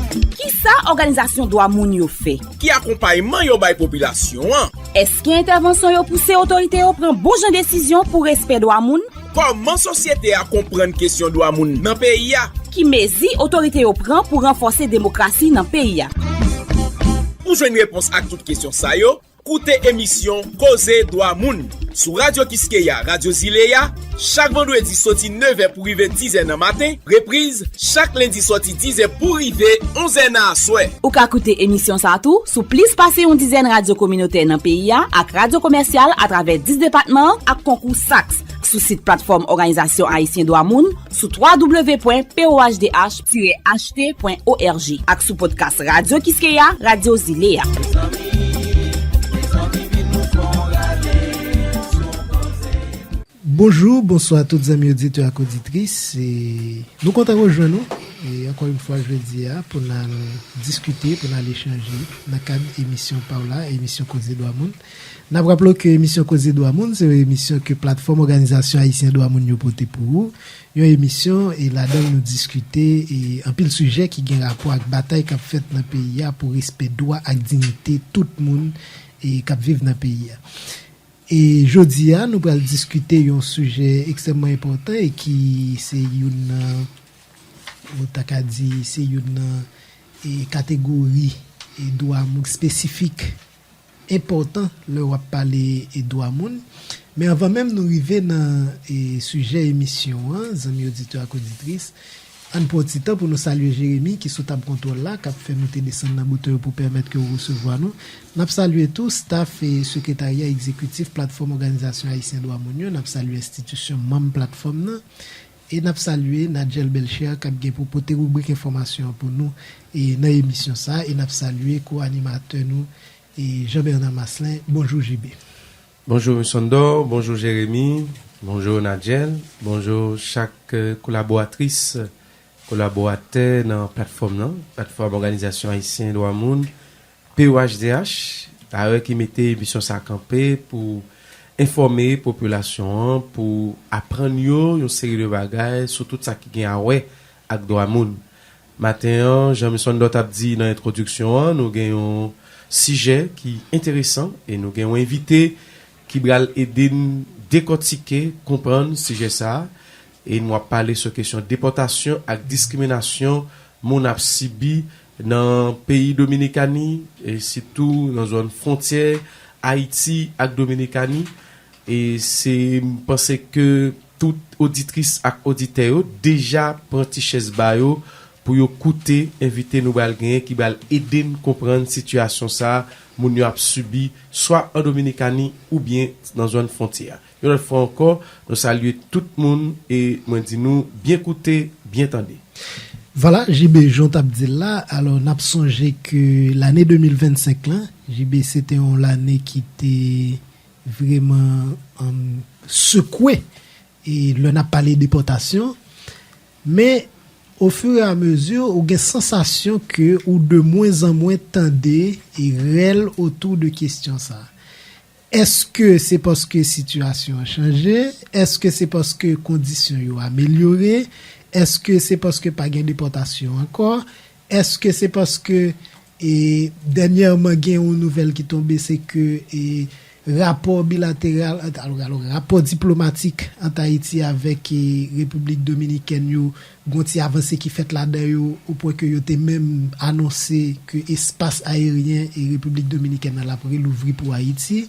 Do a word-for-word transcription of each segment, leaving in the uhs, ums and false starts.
Kisa òganizasyon dwa moun yo fè? Ki akonpayman yo bay popilasyon an? Èske entèvansyon yo pouse otorite yo pran bon jan desizyon pou respè dwa moun? Kòman sosyete a konprann kesyon dwa moun nan peyi a? Ki mezi otorite yo pran pou ranfòse demokrasi nan peyi a? Pou jwenn repons ak tout kesyon sa yo, koute emisyon Koze Dwa Moun sou Radyo Kiskeya, Radyo Zile a, chak vandredi soti nevè pou rive dizè nan maten, repriz chak lendi soti dizè pou rive onzè nan aswè. Ou ka koute emisyon sa a tou sou plis pase yon dizèn radyo kominotè nan peyi a ak radyo komèsyal atravè dis depatman an ak konkou SAKS, sou sit platfòm Òganizasyon Ayisyen Dwa Moun sou w w w pwen p o h d h tiret h t pwen o r g ak sou podcast Radyo Kiskeya, Radyo Zile a. Bonjou, bonswa tout zanmi oditè ak oditris. E nou kontan rejwenn nou, e ankò yon fwa jodi a, pou n al diskite, pou n al echanje nan kad emisyon pa w la, emisyon Koze Dwa Moun. N ap raple w ke emisyon Koze Dwa Moun se yon emisyon ke Platfòm Òganizasyon Ayisyen Dwa Moun yo pote pou ou. Yon emisyon, e ladan l nou diskite e anpil sijè ki gen rapò ak batay k ap fèt nan peyi a pou respè dwa ak diyite tout moun e k ap viv nan peyi a. E jodi a, nou pral diskite yon sijè ekstrèmman enpòtan e ki se youn nan, nou ta ka di, se youn nan e kategori e dwa moun espesifik enpòtan lè w ap pale e dwa moun. Men anvan menm nou rive nan e sijè emisyon an, zanmi oditè ak oditris, ann pran ti tan pou nou salye Jeremi ki sou tab kontwòl la, k ap fè moute desann nan bouton yo pou pèmèt ke w resevwa nou. N ap salye tou staf e sekretarya egzekitif Platfòm Òganizasyon Ayisyen Dwa Moun yo, n ap salye enstitisyon manm platfòm nan, e n ap salye Nadjel Belcher k ap gen pou pote ribrik enfòmasyon an pou nou e nan emisyon sa a, e n ap salye ko-animatè nou e Jean Bernard Maslin. Bonjou J B. Bonjou Musondor, bonjou Jeremi, bonjou Nadjel, bonjou chak eh, kolaboratris, kolaboratè nan platfòm nan, Platfòm Òganizasyon Ayisyen Dwa Moun, P O H D H, dayè ki mete emisyon sa kanpe pou enfòme popilasyon an, pou aprann yo yon seri de bagay sou tout sa ki gen a wè ak dwa moun. Maten an, jan Musondor t ap di nan entwodiksyon an, nou gen yon sijè ki enteresan e nou gen yon envite ki pral ede n dekòtike, konprann sijè sa a. E nou ap pale sou kesyon depòtasyon ak diskriminasyon moun ap sibi nan peyi Dominikani, e sitou nan zòn fwontyè Ayiti ak Dominikani. E se, m panse ke tout oditris ak oditè yo deja pran ti chèz ba yo pou yo koute envite nou pral genyen ki pral ede n konprann sitiyasyon sa a moun yo ap sibi, swa an Dominikani oubyen nan zòn fwontyè a. Yon lòt fwa ankò, nou salye tout moun e mwen di nou byen koute, byen tande. Vwala, J B, jan w t ap di l la, alò, n ap sonje ke lane de mil vennsenk lan, J B, se te yon lane ki te vrèman, um, sekwe, e lè n ap pale depòtasyon. Men, ofiramezi, ou gen sansasyon ke ou de mwen zan mwen tande e rèl otou de kesyon sa a. Èske se paske sitiyasyon an chanje? Èske se paske kondisyon yo amelyore? Èske se paske pa gen depòtasyon ankò? Èske se paske, e, dènyèman gen yon nouvèl ki tonbe, se ke, e, rapò bilateral, ant, alò, alò, rapò diplomatik ant Ayiti avèk, e, Repiblik Dominikèn yo, gon ti avanse ki fèt ladan yo, opwen ke yo te menm anonse ke espas ayeryen e Repiblik Dominikèn nan l ap relouvri pou Ayiti.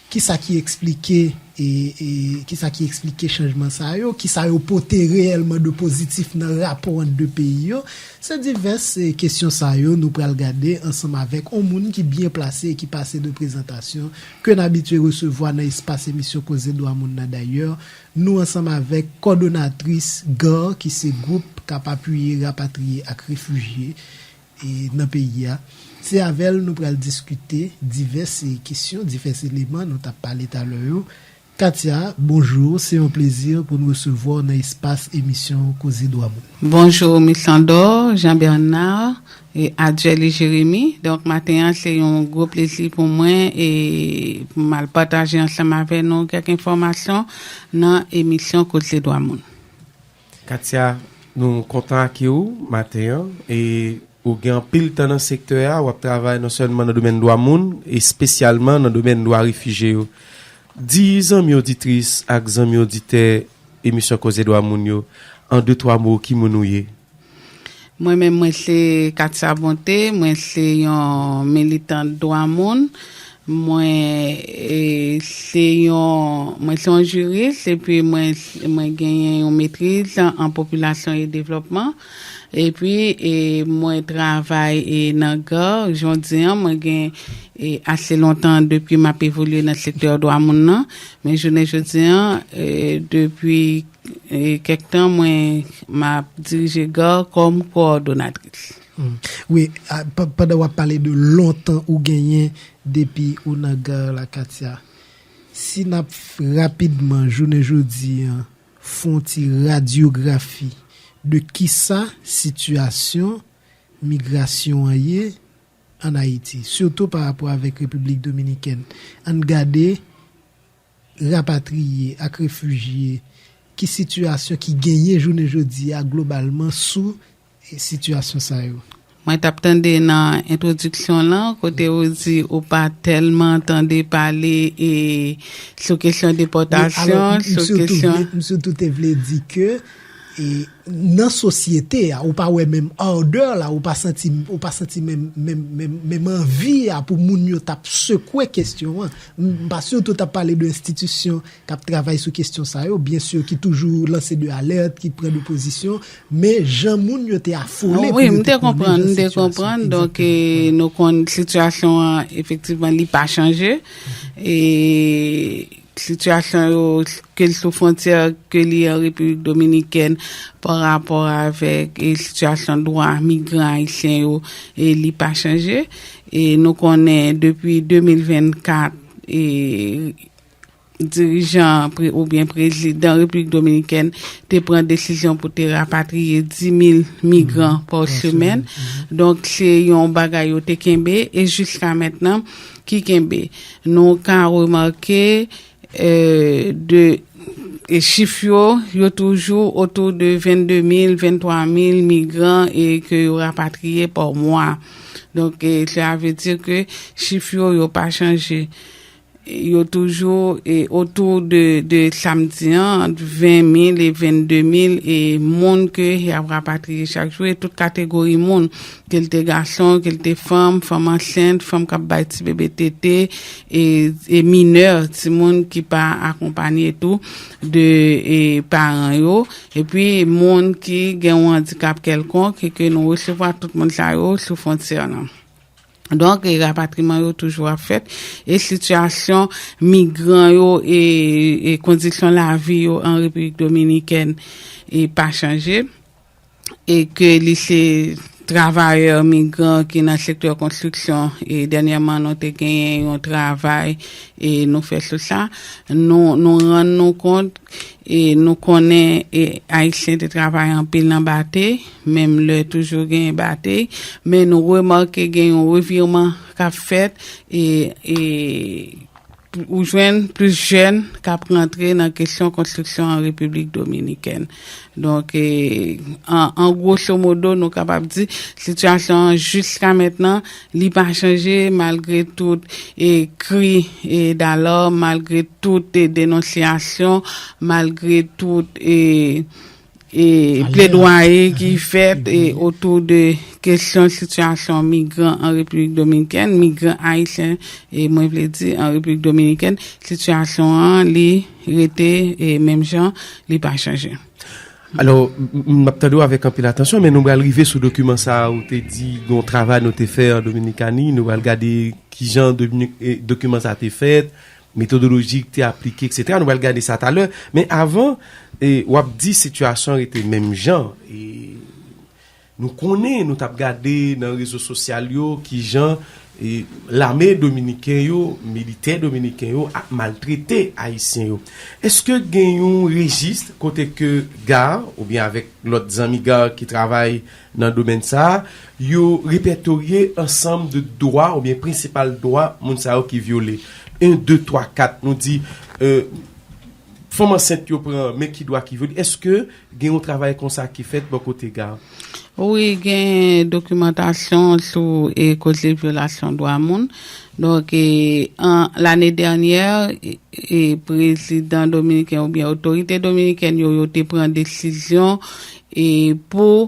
Kisa ki eksplike, e, e, kisa ki eksplike chanjman sa yo? Kisa yo pote reyèlman de pozitif nan rapò ant de peyi yo? Se divès, e, kesyon sa yo nou pral gade ansanm avèk yon moun ki byen plase e ki pase de prezantasyon ke n abitye resevwa nan espas emisyon Koze Dwa Moun nan dayè. Nou ansanm avèk kòdonatris GAR, ki se gwoup k ap apiye rapatriye ak refijye, e, nan peyi a. Se avè l nou pral diskite divès, e, kesyon, divès eleman nou t ap pale talè yo. Katia, bonjou, se yon plezi pou n resevwa w nan espas emisyon Koze Dwa Moun. Bonjou, Musondor, Jean Bernard, e Adjèli Jeremi. Donk, maten an, se yon gwo plezi pou mwen e pou m al pataje ansanm avè nou kèk enfòmasyon nan emisyon Koze Dwa Moun. Katia, nou kontan akeyi w maten an e Ou gen anpil tan nan sektè a, w ap travay non sèlman nan domèn dwa moun, espesyalman nan domèn dwa refijye yo. Di zanmi oditris ak zanmi oditè emisyon Koze Dwa Moun yo, an de twa mo, ki moun ou ye? Mwen menm, mwen se Katia Bonté, mwen se yon militant dwa moun. Mwen e, se yon mwen se yon jiris epi mwen mwen genyen yon metriz an popilasyon e devlopman. Epi e, mwen travay e, nan GARR. Jodi an mwen gen e, ase lontan depi m ap evolye nan sektè dwa moun nan. Men jounen jodi an e, depi e, kèk tan mwen m ap dirije GARR kòm kowòdonatris. Wi, pandan w ap pale de lontan ou genyen depi ou nan GARR la, Katia, si n ap rapidman jounen jodi an fè yon ti radyografi de kisa sitiyasyon migrasyon an ye ann Ayiti, sitou pa rapò avèk Repiblik Dominikèn. Ann gade rapatriye ak refijye, ki sitiyasyon ki genyen jounen jodi a globalman sou sitiyasyon sa yo? Mwen t ap tande nan entwodiksyon lan kote ou di ou pa tèlman tande pale e sou kesyon depòtasyon, sou kesyon. M sitou te vle di ke e nan sosyete a, ou pa wè menm ardè la, ou pa santi ou pa santi menm menm menm menm anvi a pou moun yo t ap sekwe kesyon an. M pa sitou t ap pale de enstitisyon k ap travay sou kesyon sa yo, byen si ki toujou lanse de alèt, ki pran de pozisyon, men jan moun yo te afole pou yo te konnen jan sitiyasyon. Donk e, nou konn sitiyasyon an efektivman li pa chanje. E sitiyasyon yo ke l sou fwontyè ke li an Repiblik Dominikèn pa rapò avèk e sitiyasyon dwa migran ayisyen yo e li pa chanje. E nou konnen depi de mil vennkat e dirijan oubyen prezidan Repiblik Dominikèn te pran desizyon pou te rapatriye dis mil migran pa semèn. Donk se yon bagay yo te kenbe e jiska mentnan ki kenbe. Nou ka remake e, de e chif yo, yo toujou otou de vennde mil, venntwa mil migran e ke yo rapatriye pa mwa. Donk e, sa vle di ke chif yo, yo pa chanje. Yo toujou e, otou de, de sa m di an, ant ven mil e vennde mil e moun ke y ap rapatriye chak jou e tout kategori moun. Ke l te gason, ke l te fanm, fanm ansent, fanm k ap bay ti bebe tete, e, e minè, timoun ki pa akonpanye tou de e, paran yo, epi moun ki gen yon andikap kèlkonk, e ke nou resevwa tout moun sa yo sou fwontyè nan. Donk, e rapatriman yo toujou ap fèt, e sitiyasyon migran yo e, e kondisyon lavi yo an Repiblik Dominikèn e pa chanje. E ke li se travayè migran ki nan sektè konstriksyon e dènyèman nou te genyen yon travay e nou fè sou sa. Nou nou rann nou kont e nou konnen e ayisyen te travay anpil nan batey, menm lè toujou genyen batey, men nou remake gen yon revirman k ap fèt e e ou jwenn plis jèn k ap rantre nan kesyon konstriksyon an Repiblik Dominikèn. Donk e, an an gwoso modo nou kapab di sitiyasyon an jiska mentnan li pa chanje malgre tout e kri e dalò, malgre tout e denonsyasyon, malgre tout e e pledwaye ki fèt e otou de kesyon sitiyasyon migran an Repiblik Dominikèn, migran ayisyen e mwen vle di an Repiblik Dominikèn, sitiyasyon an li rete e menm jan, li pa chanje. Alò, m ap tande w avèk anpil atansyon, men nou pral rive sou dokiman sa a ou te di gon travay nou te fè an Dominikani, nou pral gade kijan dokiman sa a te fèt, metodoloji ki te aplike, eksetera. Nou pral gade sa talè. Men avan, e, w ap di sitiyasyon an rete menm jan. E, nou konnen, nou t ap gade nan rezo sosyal yo kijan e, lame dominiken yo, militè dominiken yo ap maltrete ayisyen yo. Èske gen yon rejis kote ke GARR oubyen avèk lòt zanmi GARR ki travay nan domèn sa a, yo repètorye ansanm de dwa oubyen prensipal dwa moun sa yo ki vyole. En, de, twa, kat, nou di, e, fanm ansent yo pran, men ki dwa ki vyole. Èske gen yon travay konsa ki fèt bò kote GARR? Wi, gen dokimantasyon sou e koze vyolasyon dwa moun. Donk, e, an, lane dènyè, e, e, prezidan dominiken oubyen otorite dominikèn yo, yo te pran desizyon e pou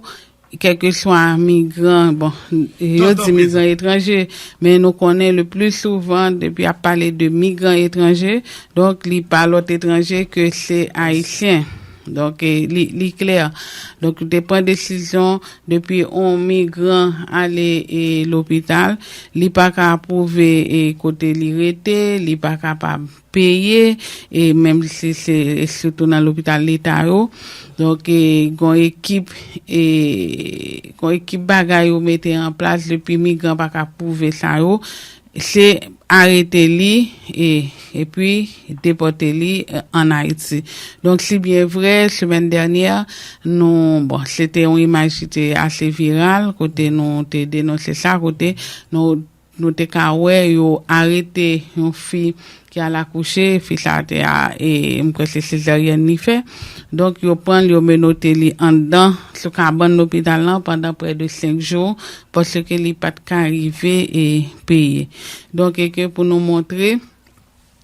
kèlkeswa migran, bon, yo di migran etranje, men nou konnen le pli souvan, depi ap pale de migran etranje, donk li pa lòt etranje ke se ayisyen. Donk, e, li, li klè. Donk, yo te pran desizyon depi yon migran ale e, lopital, li pa ka pwouve e, kote li rete, li pa kapab peye, e menm si se sitou nan lopital leta yo. Donk, e, gon ekip, e, gon ekip bagay yo mete an plas depi migran pa ka pwouve sa yo. Se arete li, e, epi depòte li, e, ann Ayiti. Donk, si byen vre, semèn dènyè, nou, bon, se te yon imaj ki te ase viral, kote nou te denonse sa, kote nou, nou te ka wè yo arete yon fi ki al akouche, fi sa te a, e, m kwè se sezaryèn li fè. Donk, yo pran l, yo menote li anndan, sou kabann lopital lan pandan prè de senk jou, paske li pa t ka rive e peye. Donk, e ke pou nou montre,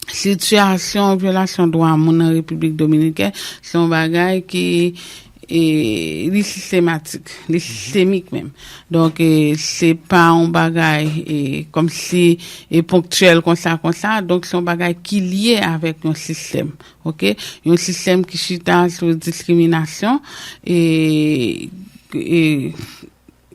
sitiyasyon vyolasyon dwa moun nan Repiblik Dominikèn, se yon bagay ki, e, li sistematik, li sistemik menm. Donk, e, se pa yon bagay, e, kòmsi, e, ponktyèl konsa, konsa. Donk, se yon bagay ki lye avèk yon sistèm, oke? Yon sistèm ki chita sou diskriminasyon, e, e,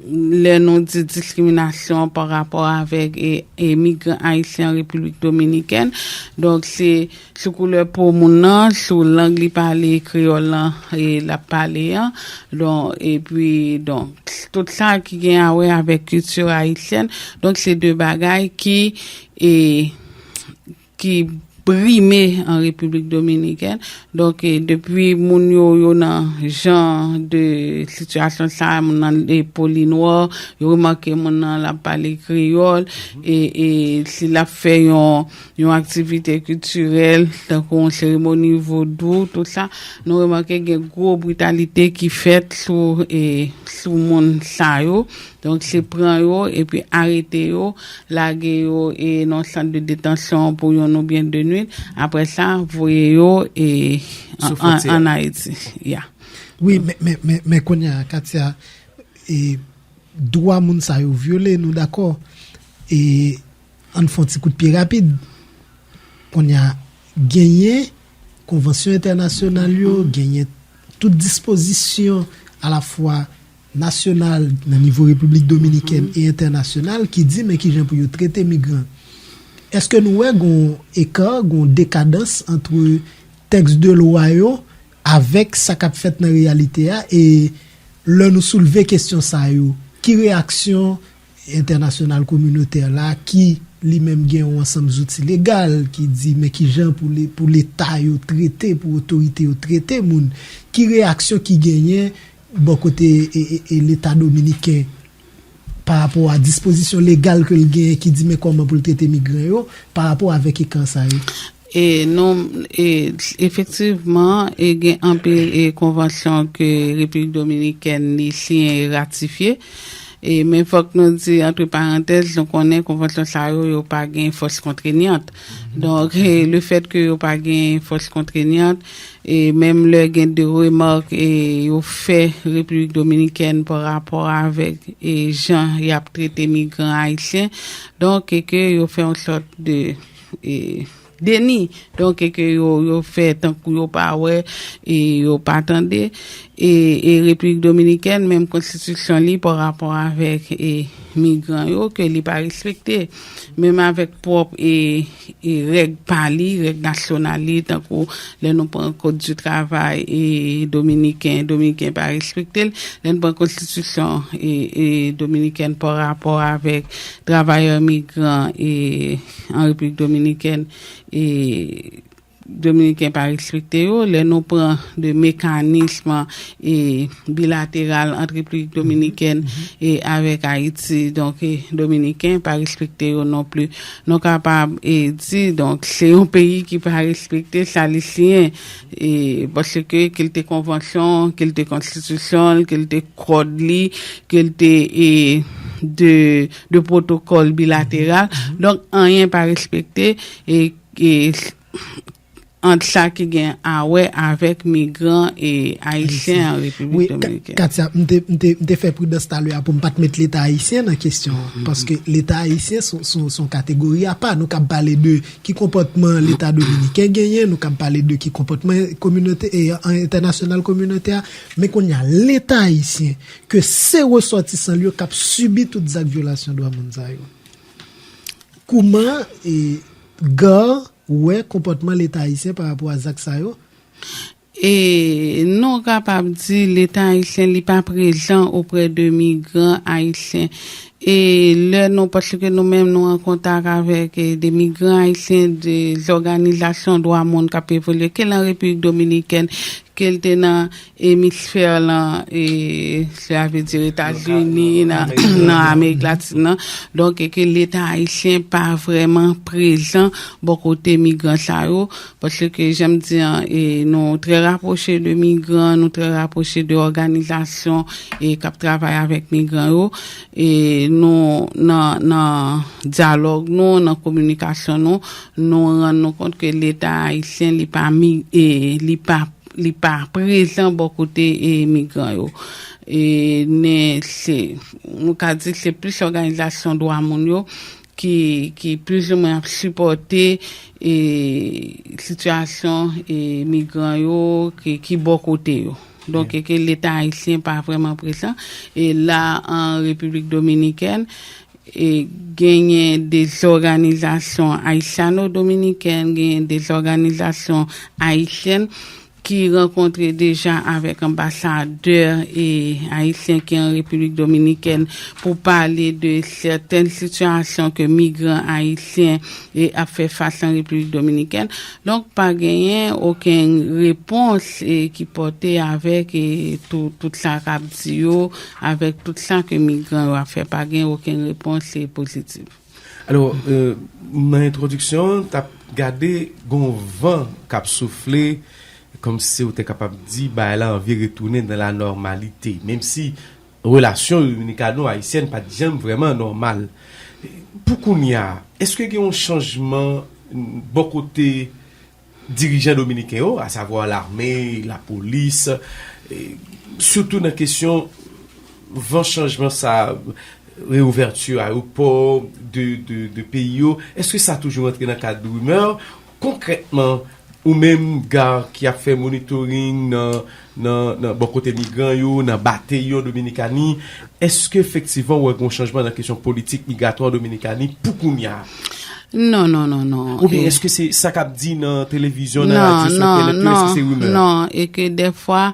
lè nou di diskriminasyon pa rapò avèk, e, e, migran ayisyen an Repiblik Dominikèn. Donk, se sou koulè po moun nan, sou lang li pale, kreyòl lan, e, l ap pale an. Donk, epi, donk, tout sa ki gen a wè avèk kilti ayisyèn. Donk, se de bagay ki, e, ki prime an Repiblik Dominikèn. Donk, e, depi moun yo, yo nan jan de sitiyasyon sa, moun nan, e, po li nwa, yo remake moun nan l ap pale kreyòl, e, e si l ap fè yon, yon aktivite kiltirèl, tankou yon seremoni vodou, tout sa, nou remake gen gwo britalite ki fèt sou, e, sou moun sa yo. Donk, se pran yo, epi arete yo, lage yo, e, nan sant de detansyon pou youn oubyen de nwit. Apre sa, voye yo, e, an, an, an Ayiti. Ya. Wi, men, men, men, men kounye a, Katia, e, dwa moun sa yo vyole, nou dakò. E, ann fè yon ti kout pye rapid. Kounye a, genyen konvansyon entènasyonal yo, genyen tout dispozisyon alafwa nasyonal nan nivo Repiblik Dominikèn e entènasyonal ki di men kijan pou yo trete migran. Èske nou wè gon eka, gon dekadans ant tèks de lwa yo avèk sa k ap fèt nan reyalite a? E lè nou soulve kesyon sa yo, ki reyaksyon entènasyonal kominotè la ki li menm gen yon ansanm zouti legal ki di men kijan pou le, pou leta yo trete, pou otorite yo trete moun, ki reyaksyon ki genyen bò kote e, e, e leta dominiken pa rapò a dispozisyon legal ke l genyen ki di men kòman pou l trete migran yo pa rapò avèk e ka sa yo? E non, e, efektivman, e gen anpil e konvansyon ke Repiblik Dominikèn li siyen e ratifye. E, men fòk nou di, antre parantèz, nou konnen konvansyon sa yo, yo pa gen fòs kontreyant. Donk, e, le fèt ke yo pa gen fòs kontreyant, e menm lè gen de remak, e yo fè Repiblik Dominikèn pa rapò avèk, e jan y ap trete migran ayisyen, donk, e ke yo fè yon sòt de, e, deni. Donk, e ke yo, yo fè tankou yo pa wè, e yo pa tande. E, e Repiblik Dominikèn, menm konstitisyon li pa rapò avèk, e, migran yo, ke li pa respekte. Menm avèk pwòp, e, e règ pa li, règ nasyonal li, tankou lè nou pran Code du travail, e, dominiken, dominiken pa respekte l. Lè nou pran konstitisyon, e, e, dominikèn pa rapò avèk travayè migran, e, an Repiblik Dominikèn, e, Dominiken pa respekte yo, lè nou pran de mekanism e bilateral ant Repiblik Dominikèn e avèk Ayiti, donk e Dominiken pa respekte yo non pli. Nou kapab e di, donk, se yon peyi ki pa respekte sa li siyen, e paske ke l te konvansyon, ke l te konstitisyon, ke l te kòd li, ke l te e de de pwotokòl bilateral. Donk, anyen pa respekte e e ant sa ki gen a wè avèk migran e ayisyen an Repiblik Dominikèn. Katia, m te, m te, m te fè pridans talè a pou m pa t met Leta ayisyen nan kesyon an, paske Leta ayisyen se yon kategori apa. Nou kab pale de ki konpòtman Leta dominiken genyen, nou kab pale de ki konpòtman kominote e entènasyonal kominote a, men kounye a Leta ayisyen, ke se resòtisan l yo k ap sibi tout zak vyolasyon dwa moun sa yo. Kouman e GARR wè konpòtman Leta ayisyen pa rapò a zak sa yo? E nou kapab di Leta ayisyen li pa prezan oprè de migran ayisyen. E lè nou, paske nou menm nou an kontak avèk e de migran ayisyen, de zòganizasyon dwa moun k ap evolye, ke nan Repiblik Dominikèn, ke l te nan emisfè lan, e sa vle di Etazini, nan nan Amerik Latin nan. Donk, e ke Leta ayisyen pa vrèman prezan bò kote migran sa yo, paske jan m di an, e nou trè rapwoche de migran, nou trè rapwoche de òganizasyon e k ap travay avèk migran yo. E nou nan nan dyalòg nou, nan kominikasyon nou, nou rann nou kont ke Leta ayisyen li pa mi e li pa li pa prezan bò kote e migran yo. E men se, nou ka di se plis òganizasyon dwa moun yo ki ki plizoumwen ap sipòte e sitiyasyon e migran yo ki ki bò kote yo. Donk, e ke Leta ayisyen pa vrèman prezan. E la, an Repiblik Dominikèn, e genyen de zòganizasyon ayisyano-dominikèn, genyen de zòganizasyon ayisyèn ki rankontre deja avèk anbasadè e ayisyen ki an Repiblik Dominikèn pou pale de sètèn sitiyasyon ke migran ayisyen e ap fè fas an Repiblik Dominikèn. Donk, pa genyen okenn repons e ki pòte avèk e tou, tout sa k ap di yo, avèk tout sa ke migran yo ap fè. Pa gen okenn repons e pozitif. Alò, e, nan entwodiksyon an, t ap gade gon van k ap soufle, kòmsi ou te kapab di bagay la anvi retounen nan la nòmalite, menm si relasyon dominikano-ayisyèn pa t janm vrèman nòmal. Pou kounye a, èske gen yon chanjman bò kote dirijan dominiken yo, asavwa lame, lapolis, e, sitou nan kesyon van chanjman sa, reouvèti ayewopò de, de, de peyi yo, èske sa toujou rantre nan kad rimè? Konkrètman, ou menm, GARR, ki ap fè monitoring nan, nan, nan bò kote migran yo, nan Batey yo, Dominikani, èske efektivman ou wè gen yon chanjman nan kesyon politik migratwa Dominikani pou kounye a? Non, non, non, non. Oubyen e, èske se sa k ap di nan televizyon, nan radyo, sou entènèt yo, èske se rimè? Non, e ke dèfwa,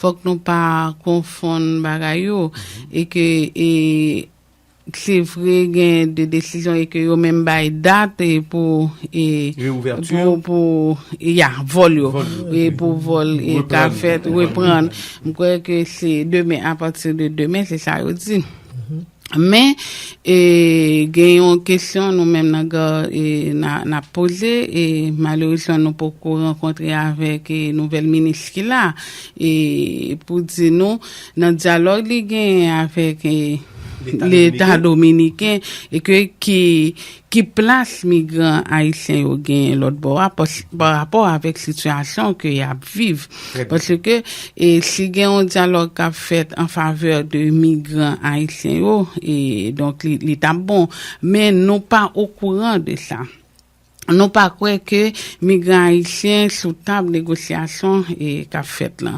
fòk nou pa konfonn bagay yo. E ke, e, se vre, gen de desizyon e ke yo menm bay dat e pou, e, reouvèti, pou, pou, ya, vòl yo. Vòl yo. E pou vòl e ka reprann, fèt, reprann. M kwè ke se demen, apati de demen, se sa yo di. Men, e, gen yon kesyon nou menm nan GARR e n a, n ap poze, e malerezman nou poko rankontre avèk e nouvèl minis ki la, e pou di nou, nan dyalòg li genyen avèk e Leta dominiken, e ke ki, ki plas migran ayisyen yo genyen lòt bò a, pa rapò avèk sitiyasyon ke y ap viv. Paske, e, si gen yon dyalòg k ap fèt an favè de migran ayisyen yo, e, donk, li, li t ap bon. Men nou pa okouran de sa. Nou pa kwè ke migran ayisyen sou tab negosyasyon, e, k ap fèt lan.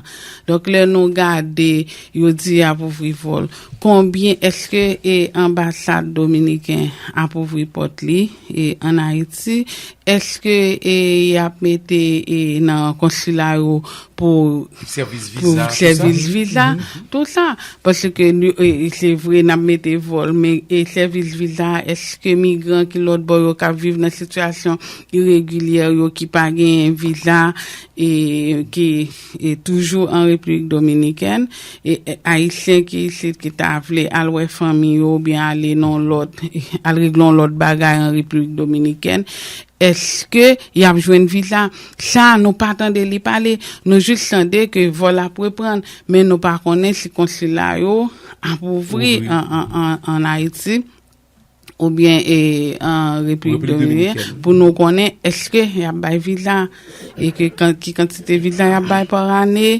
Donk, lè nou gade, yo di y ap ouvri vòl. Konbyen, èske, e, anbasad dominiken ap ouvri pòt li, e, ann Ayiti? Èske e, y ap mete e, nan konsila yo pou sèvis pou viza, sèvis viza, tout sa. Paske nou- e, se vre, n ap mete vòl, men e sèvis viza, èske migran ki lòt bò yo k ap viv nan sitiyasyon iregilyè yo ki pa gen viza e ki e toujou an Repiblik Dominikèn, e e, ayisyen ki isit ki ta vle al wè fanmi yo oubyen ale nan lòt al regle yon lòt bagay an Repiblik Dominikèn, èske y ap jwenn viza? Sa nou pa tande li pale. Nou jis tande ke vòl ap reprann, men nou pa konnen si konsila yo ap ouvri Ouvri. an, an, an, an Ayiti oubyen e, an Repiblik Repiblik Dominikèn Dominikèn. Pou nou konnen èske y ap bay viza e ke kan- ki kantite viza y ap bay pa ane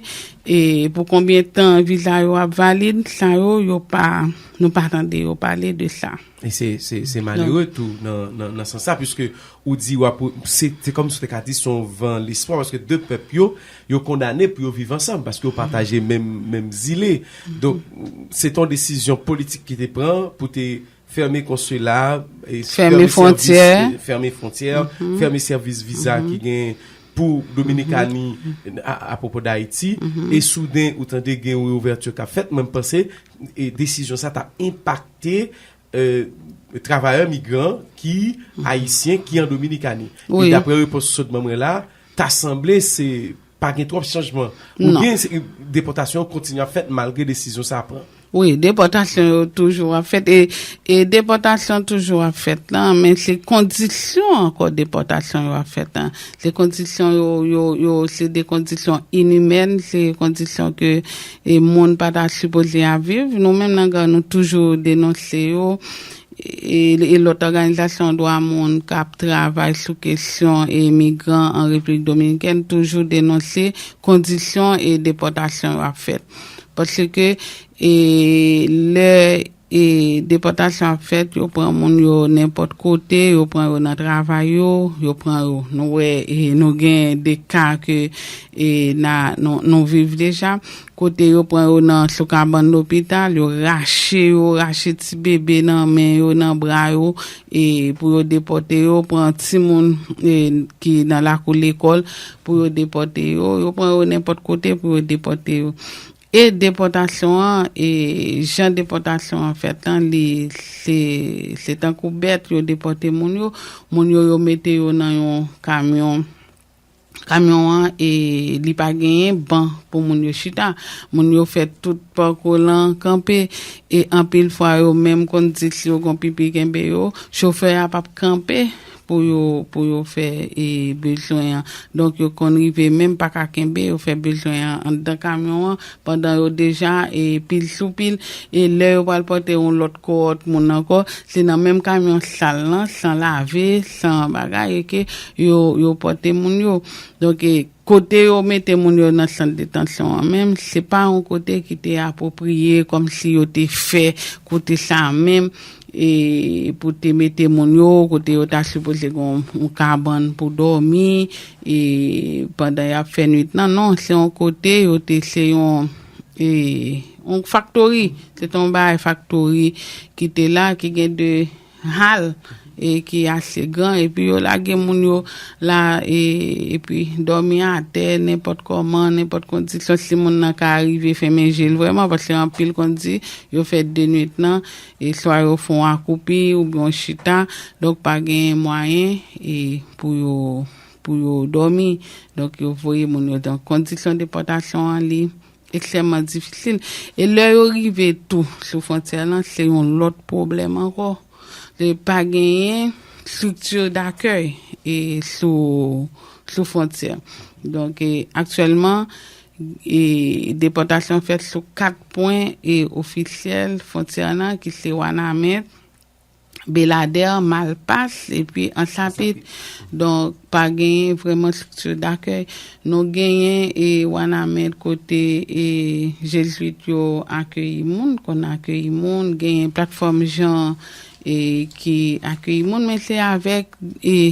e pou konbyen tan viza yo ap valid, sa yo yo pa nou pa tande yo pale de sa. E se, se, se malere tou nan, nan, nan sans sa, piske ou di w ap, se, se kòm si w te ka di se yon van lespwa, paske de pèp yo, yo kondane pou yo viv ansanm, paske yo pataje menm, menm zile. Donk, se te yon desizyon politik ki te pran pou te fèmen konsila, e Fèmen sèvis- fwontyè. e fèmen fwontyè, fèmen sèvis viza ki gen pou Dominikani a, apwopo Dayiti, e souden ou tande gen yon reouvèti k ap fèt, mwen m panse e desizyon sa t ap enpakte e, travayè migran ki ayisyen ki an Dominikani. Wi. E daprè repons sot ban mwen la, ta sanble se pa gen twòp chanjman. Non. Oubyen se- depòtasyon kontinye ap fèt malgre desizyon sa pran. Wi, depòtasyon yo toujou ap fèt e, e depòtasyon toujou ap fèt lan, men se kondisyon ankò depòtasyon yo ap fèt lan. Se kondisyon yo, yo, yo se de kondisyon inimèn, se kondisyon ke e, moun pa ta sipoze ap viv. Nou menm nan GARR nou toujou denonse yo. E, e lòt òganizasyon dwa moun k ap travay sou kesyon e migran an Repiblik Dominikèn toujou denonse kondisyon e depòtasyon yo ap fèt. Paske e, lè e, depòtasyon ap fèt, yo pran moun yo nenpòt kote, yo pran yo nan travay yo, yo pran yo. Nou wè, e, nou gen de ka ke e, na, nou, nou viv deja. Kote yo pran yo nan sou kabann lopital, yo rache yo, rache ti bebe nan men yo, nan bra yo, e pou yo depòte yo, pran timoun e, ki nan lakou lekòl pou yo depòte yo, yo pran yo nenpòt kote pou yo depòte yo. E depòtasyon an, e jan depòtasyon an fèt lan, li se, se tankou bèt, yo depòte moun yo, moun yo, yo mete yo nan yon kamyon. Kamyon an, e li pa genyen ban pou moun yo chita. Moun yo fè tout pakou lan kanpe. E anpil fwa, yo menm konn di si yo gon pipi kenbe yo, chofè a p ap kanpe pou yo, pou yo fè e, bezwen an. Donk, yo konn rive menm pa ka kenbe, yo fè bezwen an anndan kamyon an, pandan yo deja e, pil sou pil. E lè yo pral pote yon lòt kowòt moun ankò, se nan menm kamyon sal lan, san lave, san bagay, e ke yo, yo pote moun yo. Donk, e, kote yo mete moun yo nan sant detansyon an menm, se pa yon kote ki te apwopriye, kòmsi yo te fè kote sa menm, e, pou te mete moun yo, kote yo ta sipoze gen yon, yon kabann pou dòmi, e, pandan y ap fè nwit lan. Non, se yon kote yo te, se yon, e, yon faktori. Se te yon bagay faktori ki te la, ki gen de hal, e ki ase gran, epi yo lage moun yo la, e, epi dòmi atè, nenpòt kòman, nenpòt kondisyon, si moun nan ka rive fèmen je l vrèman, paske anpil konn di, yo fè de nwit lan, e swa yo fè yon akoupi oubyen yon chita, donk pa gen mwayen, e pou yo, pou yo dòmi, donk yo voye moun yo. Donk kondisyon depòtasyon an, li ekstrèmman difisil. E lè yo rive tou sou fwontyè lan, se yon lòt pwoblèm ankò. E pa genyen strikti dakèy e sou, sou fwontyè. Donk, e, aktyèlman, e, depòtasyon fèt sou kat pwen e ofisyèl fwontyè lan, ki se Wanament, Beladè, Malpas, epi Ansapit. Donk, pa genyen vrèman strikti dakèy. Nou genyen e Wanament kote e Jezwit yo akeyi moun, konn akeyi moun, genyen platfòm jan e ki akeyi moun, men se avèk e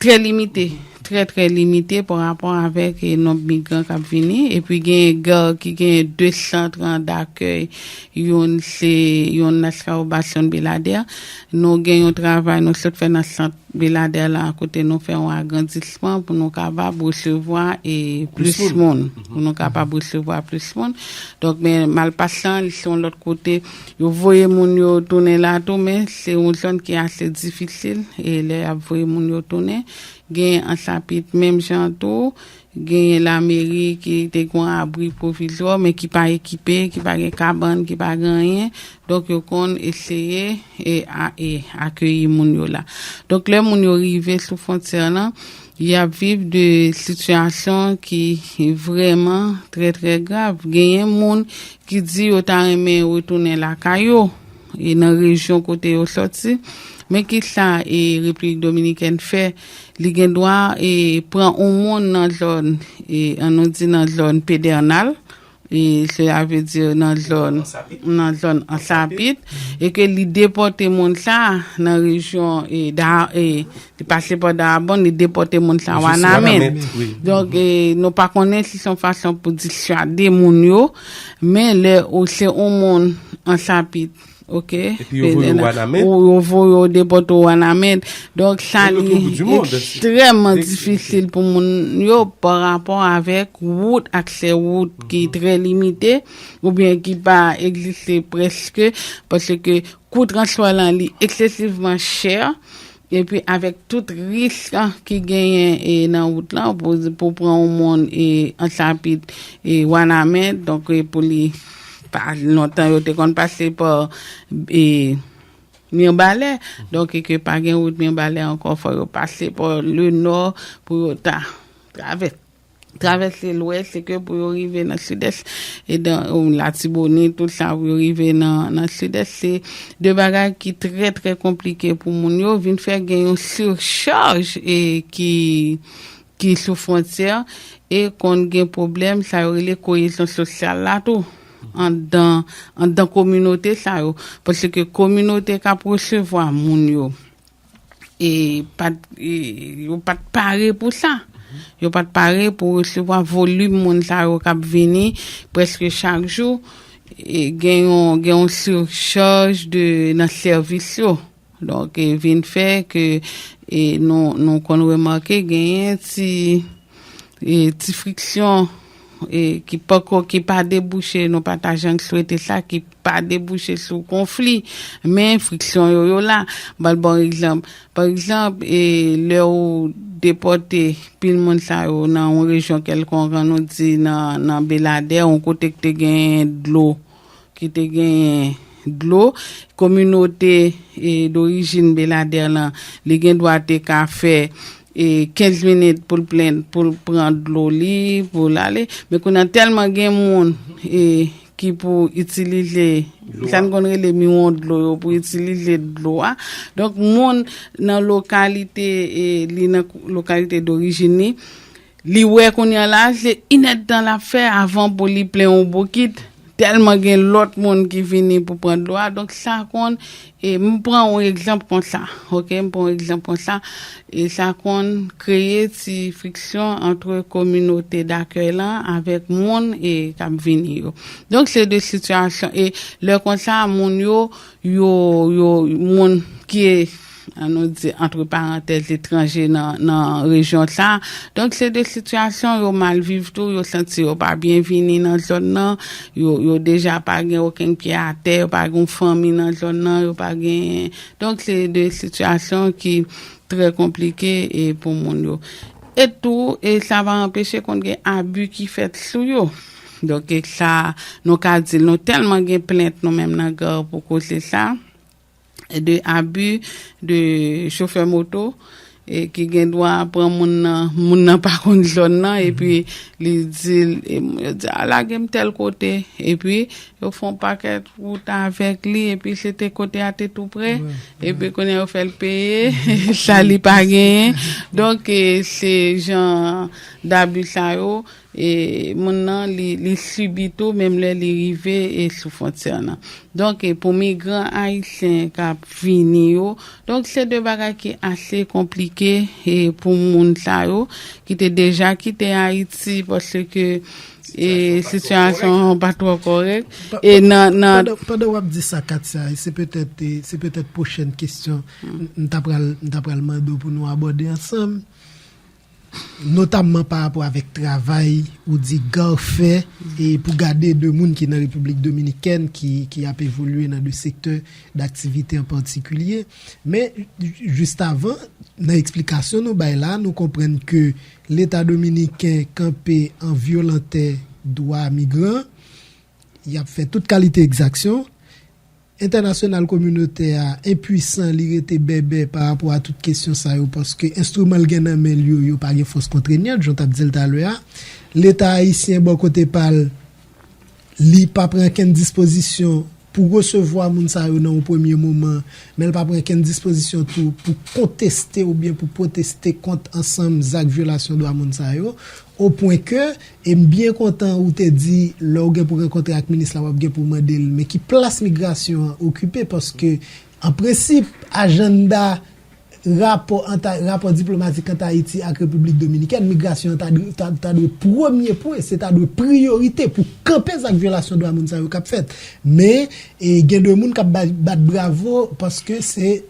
trè limite, trè, trè limite pa rapò avèk e nonb migran k ap vini. Epi genyen GARR ki genyen de sant dakèy, youn se, youn nan Escarbas, youn Beladè. Nou gen yon travay nou sot fè nan sant Beladè la, kote nou fè yon agrandisman pou nou kapab resevwa e plis moun. Pou nou kapab resevwa plis moun. Donk, men Malpas lan, li se yon lòt kote. Yo voye moun yo tounen la tou, men se yon zòn ki ase difisil. E lè y ap voye moun yo tounen, gen Ansapit menm jan tou, gen lameri ki te gen yon abri pwovizwa, men ki pa ekipe, ki pa gen kabann, ki pa gen anyen. Donk, yo konn eseye e, a, e akeyi moun yo la. Donk, lè moun yo rive sou fwontyè lan, y ap viv de sitiyasyon ki vrèman trè, trè grav. Genyen moun ki di yo ta renmen retounen lakay yo, e nan rejyon kote yo sòti. Men ki sa e Repiblik Dominikèn fè? Li gen dwa e pran yon moun nan zòn, e an nou di nan zòn Pedènal, e sela vle di nan zòn, nan zòn Ansapit, e ke li depòte moun sa a nan rejyon e, da, e li pase pa Dayabonn, li depòte moun sa a Wanament. Donk, e, nou pa konnen si se yon fason pou diswade moun yo, men lè ou se yon moun Ansapit, ok, epi yo voye w Wanament, ou yo voye w depòte w Wanament. Donk, sa li ekstrèmman difisil pou moun yo pa rapò avèk wout, aksè wout ki trè limite, oubyen ki pa egziste prèske, paske kou transpò lan li eksesivman chè, epi avèk tout risk ki genyen e nan wout lan, pou, pou pran yon moun e Ansapit e Wanament, donk e pou li pa lontan yo te konn pase pa e Mibalè. Donk, e ke pa gen wout Mibalè ankò, fò yo pase pa le nò pou yo ta travè-, travèse lwès, e ke pou yo rive nan sidès, e dan, ou, Latibonit, tout sa, pou yo rive nan, nan sidès, se de bagay ki trè, trè konplike pou moun yo, vin fè gen yon sichaj e ki ki sou fwontyè e konn gen pwoblèm, sa yo rele koyezyon sosyal la tou, anndan, anndan kominote sa yo. Paske kominote k ap resevwa moun yo, e pa t, e, yo pa t pare pou sa. Yo pa t pare pou resevwa volim moun sa yo k ap vini prèske chak jou. E gen yon, gen yon sichaj de, nan sèvis yo. Donk, e vin fè ke, e nou, nou konn remake genyen ti, e ti friksyon, e ki poko, ki pa debouche, nou pa ta janm swete sa, ki pa debouche sou konfli, men friksyon yo, yo la. M pral ba w egzanp. Pa egzanp, e lè ou depòte pil moun sa yo nan yon rejyon kèlkonk, an nou di nan, nan Beladè, yon kote ki te gen dlo, ki te genyen dlo, kominote, e, dorijin Beladè lan, li gen dwa te ka fè, e, kenz minit pou l plen, pou l pran dlo li, pou l ale. Men kounye a tèlman gen moun, e, ki pou itilize, sa n konn rele miwon dlo yo, pou itilize dlo a. Donk, moun nan lokalite, e, li nan lokalite dorijin li, li wè kounye a la, se inèdtan l ap fè avan pou li plen yon bokit. Tèlman gen lòt moun ki vini pou pran dlo a. Donk, sa konn, e, m pran yon egzanp konsa, ok? M pran yon egzanp konsa. E sa konn kreye ti friksyon antre kominote dakèy lan avèk moun, e, k ap vini yo. Donk, se de sitiyasyon. E lè konsa, moun yo, yo, yo, moun ki, an nou di, antre parantèz, etranje nan, nan rejyon sa. Donk, se de sitiyasyon yo mal viv tou, yo santi yo pa byenvini nan zòn nan, yo, yo deja pa gen okenn pye atè, yo pa gen yon fanmi nan zòn nan, yo pa gen, donk, se de sitiyasyon ki trè konplike e pou moun yo. E tou, e sa pa anpeche konn gen abi ki fèt sou yo. Donk, e sa, nou ka di, nou tèlman gen plent nou menm nan GAR pou koze sa, de abi de chofè moto, e ki gen dwa pran moun nan, moun nan pa konn zòn nan, epi li di l, e, yo di, "A, lage m tèl kote," epi yo fè yon pakèt wout avèk li, epi se te kote a te tou pre, epi kounye a yo fè l peye sa li pa genyen. Donk, e, se jan dabi sa yo, e moun nan li, li sibi tou, menm lè li rive e sou fwontyè nan. Donk, e pou migran ayisyen k ap vini yo, donk se de bagay ki ase konplike e pou moun sa yo ki te deja kite Ayiti paske e sitiyasyon an pa twò kòrèk. E nan, nan pandan, pandan w ap di sa, Katia, e se petèt, e se petèt pwochèn kesyon m, m ta pral, m ta pral mande w pou nou abòde ansanm, notamman pa rapò avèk travay ou di GARR fè, e pou gade de moun ki nan Repiblik Dominikèn ki, ki ap evolye nan de sektè daktivite an patikilye. Men, jis avan, nan eksplikasyon nou bay la, nou konprann ke Leta dominiken kanpe an vyolantè dwa migran, y ap fè tout kalite egzaksyon. Entènasyonal kominote a enpwisan, li rete bèbè pa rapò a tout kesyon sa yo, paske enstriman l gen nan men l yo, yo pa gen fòs kontrenyant, jan w t ap di l talè a. Leta ayisyen, bò kote pa l, li pa pran kenn dispozisyon pou resevwa moun sa yo nan yon premye moman, men l pa pran kenn dispozisyon tou pou konteste oubyen pou pwoteste kont ansanm zak vyolasyon dwa moun sa yo. O pwen ke, e m byen kontan ou te di, lè w gen pou rankontre ak minis la, w ap gen pou mande l, men ki plas migrasyon an okipe, paske, an prensip, ajanda rapò ant, rapò diplomatik ant Ayiti ak Repiblik Dominikèn, migrasyon an ta dwe, ta, ta dwe premye pwen, se ta dwe priyorite pou kanpe zak vyolasyon dwa moun sa yo k ap fèt. Men, e, gen de moun k ap ba-, bat bravo paske se,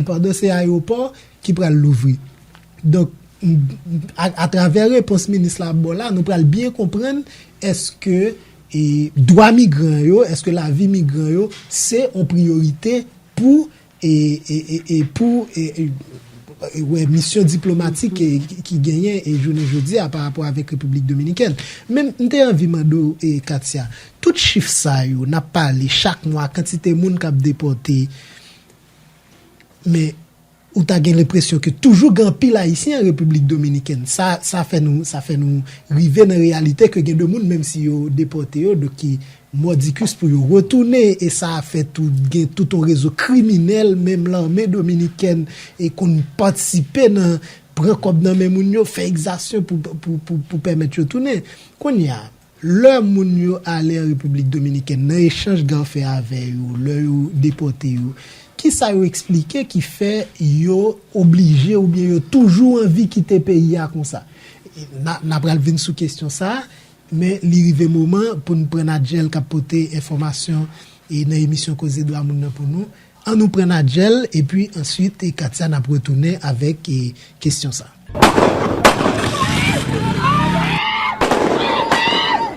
pandan se ayewopò ki pral louvri. Donk, m, m, a, atravè repons minis la ap ba w la, nou pral byen konprann èske, e, dwa migran yo, èske lavi migran yo se yon priyorite pou, e, e, e, e pou, e, e, e, wè, misyon diplomatik, e, ki, ki genyen, e, jounen jodi a pa rapò avèk Repiblik Dominikèn. Men m te anvi mande w, e, Katia, tout chif sa yo, n ap pale chak mwa, kantite moun k ap depòte, men ou ta gen lenpresyon ke toujou gen anpil Ayisyen an Repiblik Dominikèn. Sa, sa fè nou, sa fè nou rive nan reyalite ke gen de moun, menm si yo depòte yo, donk ki mòdikis pou yo retounen, e sa fè tou gen tout yon rezo kriminèl, menm lame dominikèn, e konn patisipe nan pran kòb nan men moun yo, fè egzaksyon pou, pou, pou, pou pèmèt yo tounen. Kounye a, lè moun yo ale an Repiblik Dominikèn, nan echanj GARR fè avè yo, lè yo depòte yo, kisa yo eksplike ki fè yo oblije oubyen yo toujou anvi kite peyi a konsa? E n a, n a pral vin sou kesyon sa a, men li rive moman pou n pran Nadjèl k ap pote enfòmasyon, e, nan emisyon Koze Dwa Moun nan pou nou. An nou pran Nadjèl, epi answit, e, Katia, n ap retounen avèk, e, kesyon sa.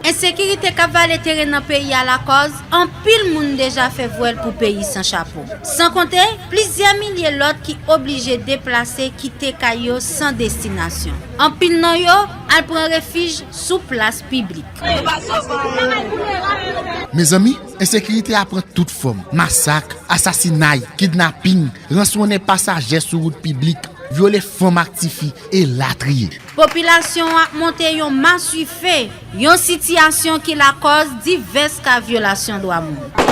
Ensekirite k ap vale teren nan peyi a lakòz anpil moun deja fè vwèl pou peyi san chapo. San konte, plizyè milye lòt ki oblije deplase kite kay yo san destinasyon. Anpil nan yo al pran refij sou plas piblik. Mezanmi, ensekirite a pran tout fòm. Masak, asasinay, kidnaping, ranswonnen pasajè sou wout piblik, vyole fanm ak tifi, elatriye. Popilasyon an ap monte yon maswife, yon sitiyasyon ki lakòz divès ka vyolasyon dwa moun.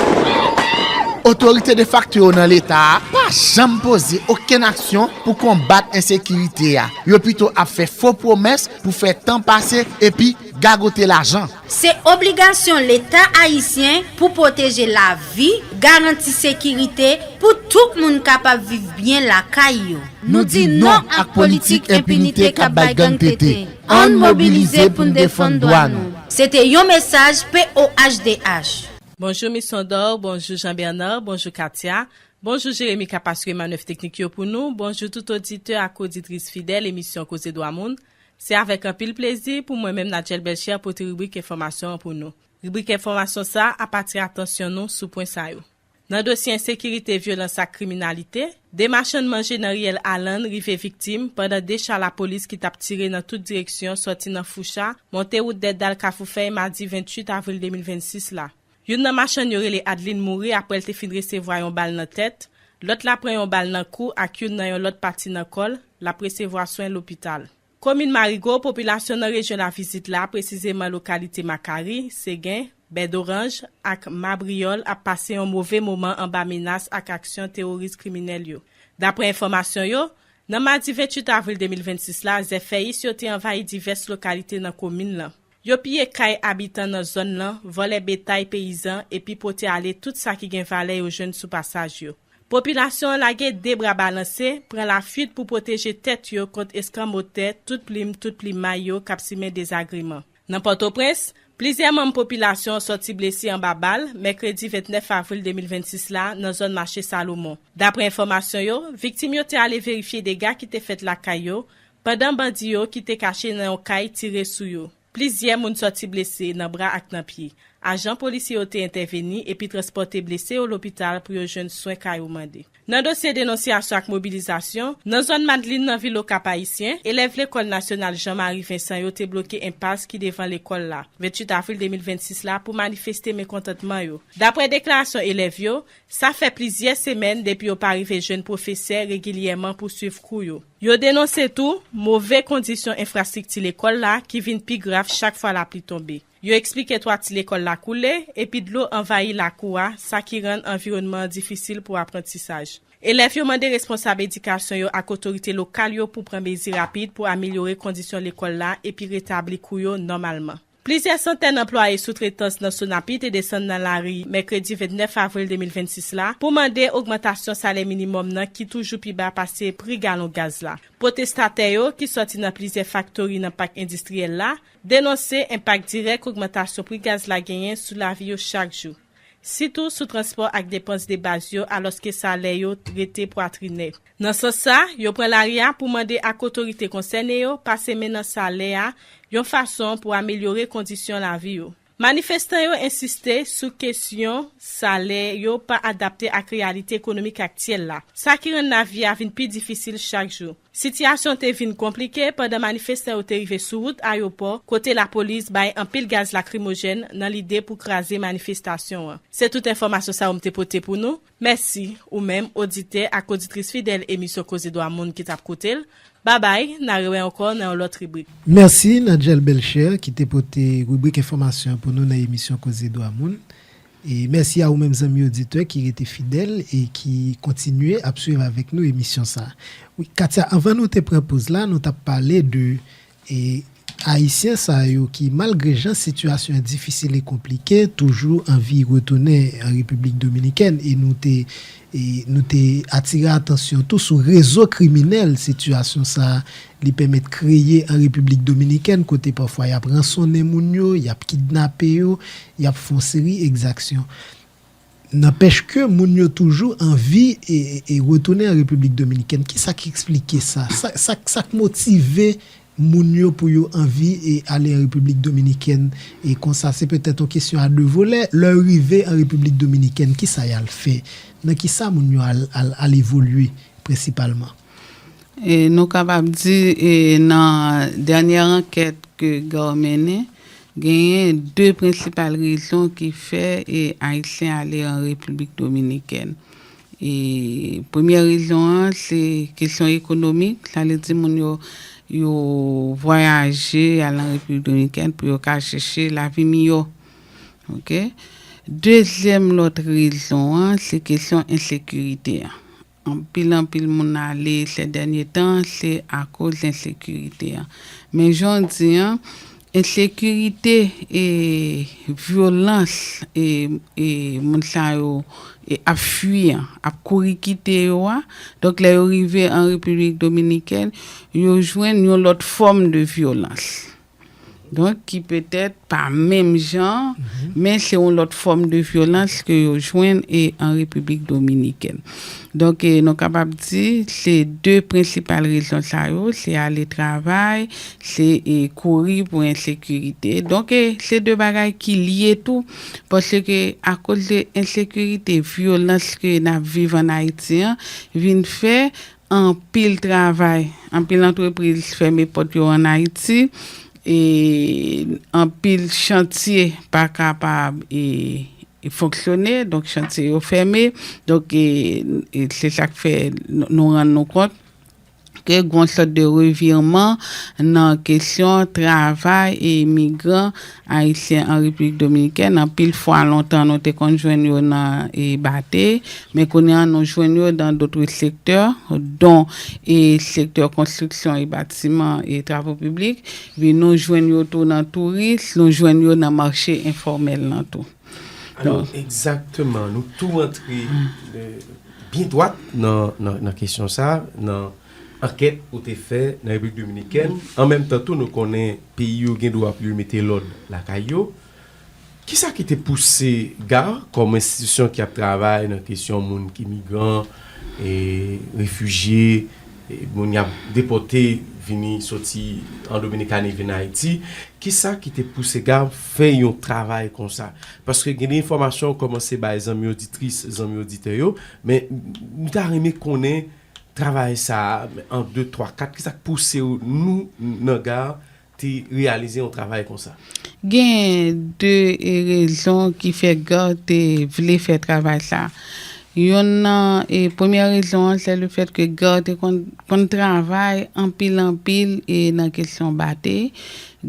Otorite defakto yo nan leta a pa janm poze okenn aksyon pou konbat ensekirite a. Yo pito ap fè fo pwomès pou fè tan pase epi gagote lajan. Se obligasyon Leta ayisyen pou pwoteje lavi, garanti sekirite pou tout moun kapab viv byen lakay yo. Nou di non ak politik enpinite k ap bay gang tete. Ann mobilize pou n defann dwa nou. Se te yon mesaj P O H D H. Bonjou Miss Sondor, bonjou Jean Bernard, bonjou Katia, bonjou Jeremy k ap asire manèv teknik yo pou nou, bonjou tout oditè ak oditris fidèl emisyon Koze Dwa Moun. Se avèk anpil plezi pou mwen menm Nadjèl Belchè pote ribrik enfòmasyon an pou nou. Ribrik enfòmasyon sa a ap atire atansyon nou sou pwen sa yo. Nan dosye ensekirite, vyolans ak kriminalite, de machann manje nan riyèl Alann rive viktim pandan de cha lapolis ki t ap tire nan tout direksyon sòti nan Foucha, monte wout Dèdal Kafou Fèy madi venntuit avril de mil vennsis la. Youn nan machann yo rele Adeline mouri apre l te fin resevwa yon bal nan tèt, lòt la pran yon bal nan kou ak youn nan yon lòt pati nan kò l, l ap resevwa swen lopital. Komin Marigo, popilasyon nan rejyon Lavizit la, presizeman lokalite Makari, Segen, Bèdoranj ak Mabriyòl ap pase yon move moman anba menas ak aksyon teworis kriminèl yo. Daprè enfòmasyon yo, nan madi venntuit avril de mil vennsis la, zèfèyis yo te anvayi divès lokalite nan komin lan. Yo piye kay abitan nan zòn nan, vòlè betay peyizan epi pote ale tout sa ki gen valè yo jwenn sou pasaj yo. Popilasyon an lage de bra balanse, pran lafwit pou pwoteje tèt yo kont eskanmotè tout plim tout plimay yo k ap simen dezagreman. Nan Pòtoprens, plizyè manm popilasyon an sòti blese anba bal mèkredi vennèf avril de mil vennsis la nan zòn mache Salomon. Daprè enfòmasyon yo, viktim yo te ale verifye dega ki te fèt lakay yo, pandan bandi yo ki te kache nan yon kay tire sou yo. Plizyè moun sòti blese nan bra ak nan pye. Ajan polisye yo te entèveni epi transpòte blese yo lopital pou yo jwenn swen ka yo mande. Nan dosye denonsyasyon ak mobilizasyon, nan zòn Madlin nan vil Okap Ayisyen, elèv lekòl nasyonal Jean Marie Vincent yo te bloke enpas ki devan lekòl la, venntuit avril de mil vennsis la, pou manifeste mekontantman yo. Daprè deklarasyon elèv yo, sa fè plizyè semèn depi yo pa rive jwenn pwofesè regilyèman pou swiv kou yo. Yo denonse tou move kondisyon enfrastrikti lekòl la ki vin pi grav chak fwa lapli tonbe. Yo eksplike twati lekòl la koule epi dlo anvayi lakou a, sa ki rann anviwònman an difisil pou aprantisaj. Elèv yo mande responsab edikasyon yo ak otorite lokal yo pou pran mezi rapid pou amelyore kondisyon lekòl la epi retabli kou yo nòmalman. Plizyè santèn anplwaye soutretans nan Sonapit te desann nan lari mèkredi vennèf avril de mil vennsis la pou mande ogmantasyon salè minimòm nan ki toujou pi ba pase pri galon gaz la. Pwotestatè yo, ki sòti nan plizyè faktori nan pak endistriyèl la, denonse enpak dirèk ogmantasyon pri gaz la genyen sou lavi yo chak jou, sitou sou transpò ak depans de baz yo, alòske salè yo rete pwatrinè. Nan sans sa, yo pran lari a pou mande ak otorite konsène yo pase men nan salè a yon fason pou amelyore kondisyon lavi yo. Manifestan yo ensiste sou kesyon salè yo pa adapte ak reyalite ekonomik aktyèl la, sa ki rann lavi a vin pi difisil chak jou. Sitiyasyon te vin konplike pandan manifestan yo te rive sou wout ayewopò, kote lapolis bay anpil gaz lakrimojèn nan lide pou kraze manifestasyon an. Se tout enfòmasyon sa yo m te pote pou nou. Mèsi, ou menm, oditè ak oditris fidèl emisyon Koze Dwa Moun ki t ap koute l. Babay, n a rewè ankò nan yon lòt ribrik. Mèsi, Nadjel Belcher, ki te pote ribrik enfòmasyon an pou nou nan emisyon Koze Dwa Moun. E mèsi a ou menm, zanmi oditè, ki rete fidèl e ki kontinye ap swiv avèk nou emisyon sa a. Wi, Katia, anvan nou te pran poz la, nou t ap pale de e Ayisyen sa yo ki, malgre jan sitiyasyon an difisil e konplike, toujou anvi retounen an Repiblik Dominikèn. E nou te, e nou te atire atansyon tou sou rezo kriminèl sitiyasyon sa a li pèmèt kreye an Repiblik Dominikèn, kote pafwa y ap ransonnen moun yo, y ap kidnape yo, y ap fè yon seri egzaksyon. Nanpèch ke moun yo toujou anvi e, e, e retounen an Repiblik Dominikèn. Kisa k eksplike sa? Sa, sa, sa k motive moun yo pou yo anvi e ale an Repiblik Dominikèn? E konsa, se petèt yon kesyon a de volè. Lè yo rive an Repiblik Dominikèn, kisa y al fè? Nan kisa moun yo al, al, al evolye prensipalman? E nou kapab di, e nan dènyè ankèt ke GAO mennen, genyen de prensipal rezon ki fè e Ayisyen ale an Repiblik Dominikèn. E premyè rezon an, se kesyon ekonomik, sa vle di moun yo, yo vwayaje al an Repiblik Dominikèn pou yo ka chèche lavi miyò. Oke? Dezyèm lòt rezon an, se kesyon ensekirite an. Anpil, anpil moun ale sè dènye tan, se akoz ensekirite an. Men jan w di an, ensekirite e vyolans e, e moun sa yo e ap fui an, ap kouri kite yo a. Donk, lè yo rive an Repiblik Dominikèn, yo jwenn yon lòt fòm de vyolans. Donk, ki petèt pa menm jan, men se yon lòt fòm de vyolans ke yo jwenn e an Repiblik Dominikèn. Donk, e, nou kapab di, se de prensipal rezon sa yo, se ale travay, se, e, kouri pou ensekirite. Donk, e, se de bagay ki lye tou, paske akoz de ensekirite, vyolans ke n ap viv ann Ayiti an, vin fè anpil travay, anpil antrepriz fèmen pòt yo ann Ayiti, e anpil chantye pa kapab e, e fonksyone, donk chantye yo fèmen, donk e, e se sa k fè nou, nou rann nou kont ke gon sòt de revirman nan kesyon travay e migran ayisyen an Repiblik Dominikèn. Anpil fwa lontan nou te konn jwenn yo nan e, bate, men kounye a nou jwenn yo nan dotre sektè, don e sektè konstriksyon e batiman e travo piblik, epi nou jwenn yo tou nan touris, nou jwenn yo nan mache enfòmèl lan tou. Alò, egzakteman, nou tou rantre euh, byen dwat nan, nan, nan kesyon sa, nan ankèt ou te fè nan Repiblik Dominikèn. An menm tan tou, nou konnen peyi yo gen dwa pou yo mete lòd lakay yo. Kisa ki te pouse GARR, kòm enstitisyon ki ap travay nan kesyon moun ki migran, e, refijye, e, moun y ap depòte vini soti an Dominikani vin Ayiti, kisa ki te pouse GARR fè yon travay konsa? Paske gen de enfòmasyon ou kòmanse bay zanmi oditris, zanmi oditè yo, men nou ta renmen konnen travay sa a, an de, twa, kat, kisa k pouse nou, nan GARR, te reyalize yon travay konsa? Gen de e, rezon ki fè GARR te vle fè travay sa. Yonn nan e, premyè rezon an, se le fèt ke GARR te konn, konn travay anpil anpil e, nan kesyon bate.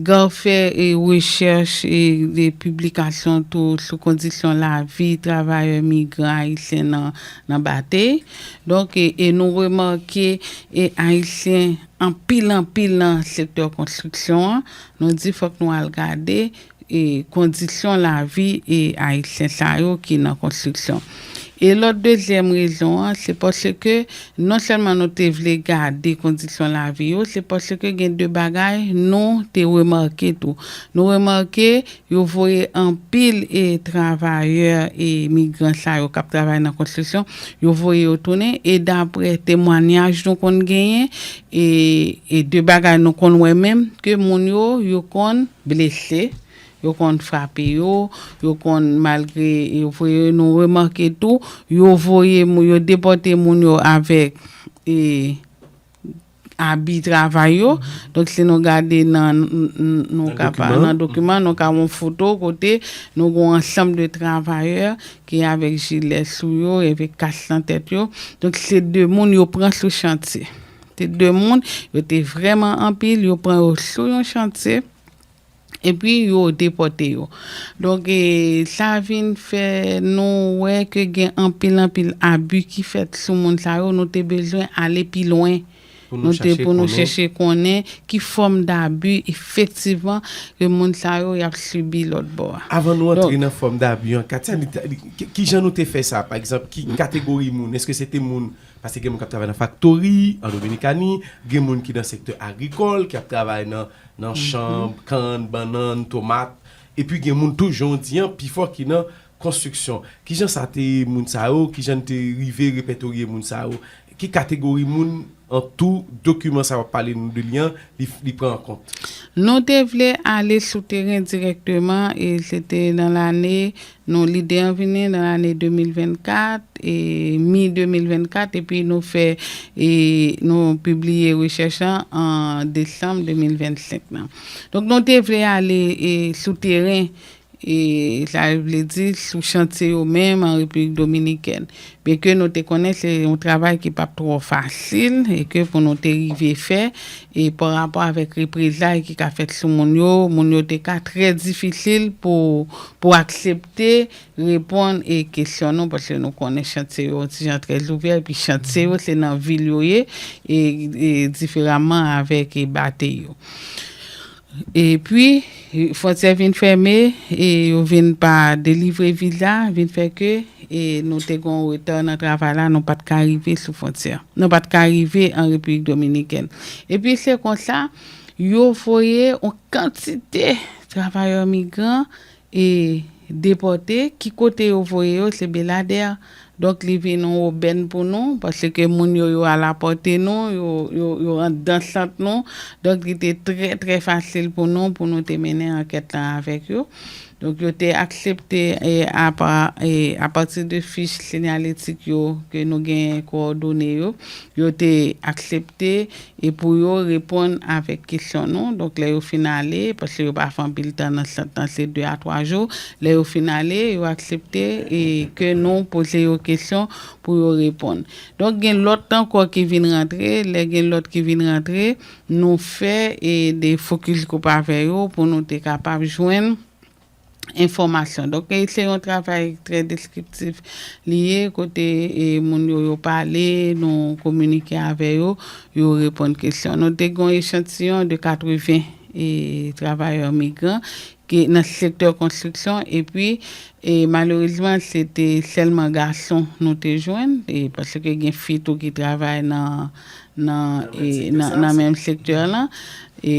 GARR fè e, rechèch e, de piblikasyon tou sou kondisyon lavi travayè migran ayisyen nan, nan bate. Donk, e, e nou remake e, ayisyen anpil anpil nan sektè konstriksyon an, nou di fòk nou al gade e kondisyon lavi e ayisyen sa yo ki nan konstriksyon. E lòt dezyèm rezon an, se paske non sèlman nou te vle gade kondisyon lavi yo, se paske gen de bagay nou te remake tou. Nou remake yo voye anpil e travayè e migran sa yo k ap travay nan konstriksyon, yo voye yo tounen e dapre temwanyaj nou konn genyen e, e de bagay nou konn wè menm ke moun yo, yo konn blese, yo konn frape yo, yo konn malgre yo voye nou remake tou, yo voye moun, yo depòte moun yo avèk e, abi travay yo. Donk si nou gade nan nou ka pa nan dokiman, nou ka wè yon foto kote nou gen yon ansanm de travayè ki avèk jilè sou yo, avèk kas nan tèt yo. Donk se de moun yo pran sou chantye. Se de moun, yo te vrèman anpil, yo pran yo sou yon chantye. Epi yo depòte yo. Donk e, sa vin fè nou wè ke gen anpil anpil abi ki fèt sou moun sa yo, nou te bezwen ale pi lwen. Nou te pou nou chèche konnen ki fòm dabi efektivman ke moun sa yo y ap sibi lòt bò a. Avan nou antre nan fòm dabi an, Katia, kijan nou te fè sa? Pa egzanp, ki kategori moun? Èske se te moun, paske gen moun k ap travay nan faktori an Dominikani, gen moun ki nan sektè agrikòl, ki ap travay nan nan chanm, kann, bannann, tomat, epi gen moun tou, jan w di an, pifò ki nan konstriksyon. Kijan sa te ye moun sa yo? Kijan n te rive repètorye moun sa yo? Ki kategori moun an tou dokiman sa w ap pale nou de li an, li, li pran an kont? Nou te vle ale sou teren dirèkteman e se te nan lane Nou lide an vini nan lane de mil vennkat, e mi de mil vennkat, epi nou fè, e nou pibliye rechèch lan an desanm de mil vennsenk nan. Donk nou te vle ale e sou teren, e sa vle di sou chantye yo menm an Repiblik Dominikèn. Byenke nou te konnen se yon travay ki p ap twò fasil e ke pou nou te rive fè, e pa rapò avèk reprezay ki ka fèt sou moun yo, moun yo te ka trè difisil pou pou aksepte reponn e kesyon nou, paske nou konnen chantye yo yon ti jan trè ouvè, epi chantye yo se nan vil yo ye, e, e diferaman avèk e batey yo. Epi fwontyè vin fèmen, e yo vin pa delivre viza, vin fè ke e nou te gen yon reta nan travay la, nou pa t ka rive sou fwontyè. Nou pa t ka rive an Repiblik Dominikèn. Epi se konsa, yo voye yon kantite travayè migran e depòte. Ki kote yo voye yo? Se Beladè. Donk li vin yon obèn pou nou, paske moun yo, yo al apòte nou, yo, yo, yo anndan sant nou. Donk li te trè, trè fasil pou nou, pou nou te mennen ankèt lan avèk yo. Donk, yo te aksepte, e, apa, e, apati de fich sinyaletik yo ke nou genyen kowòdone yo, yo te aksepte e pou yo reponn avèk kesyon nou. Donk, lè yo fin ale, paske yo pa fè anpil tan nan sant lan, se de a twa jou, lè yo fin ale, yo aksepte e ke nou poze yo kesyon pou yo reponn. Donk, gen lòt ankò ki vin rantre. Lè gen lòt ki vin rantre, nou fè e de focus group avè yo pou nou te kapab jwenn enfòmasyon. Donk, e se yon travay trè deskriptif li ye, kote e moun yo, yo pale, nou kominike avè yo, yo reponn kesyon. Nou te gen yon echantiyon de katreven e travayè migran ki nan sektè konstriksyon, epi e malerezman, se te sèlman gason nou te jwenn, e paske gen fi tou ki travay nan, nan, e, nan, nan menm sektè lan. E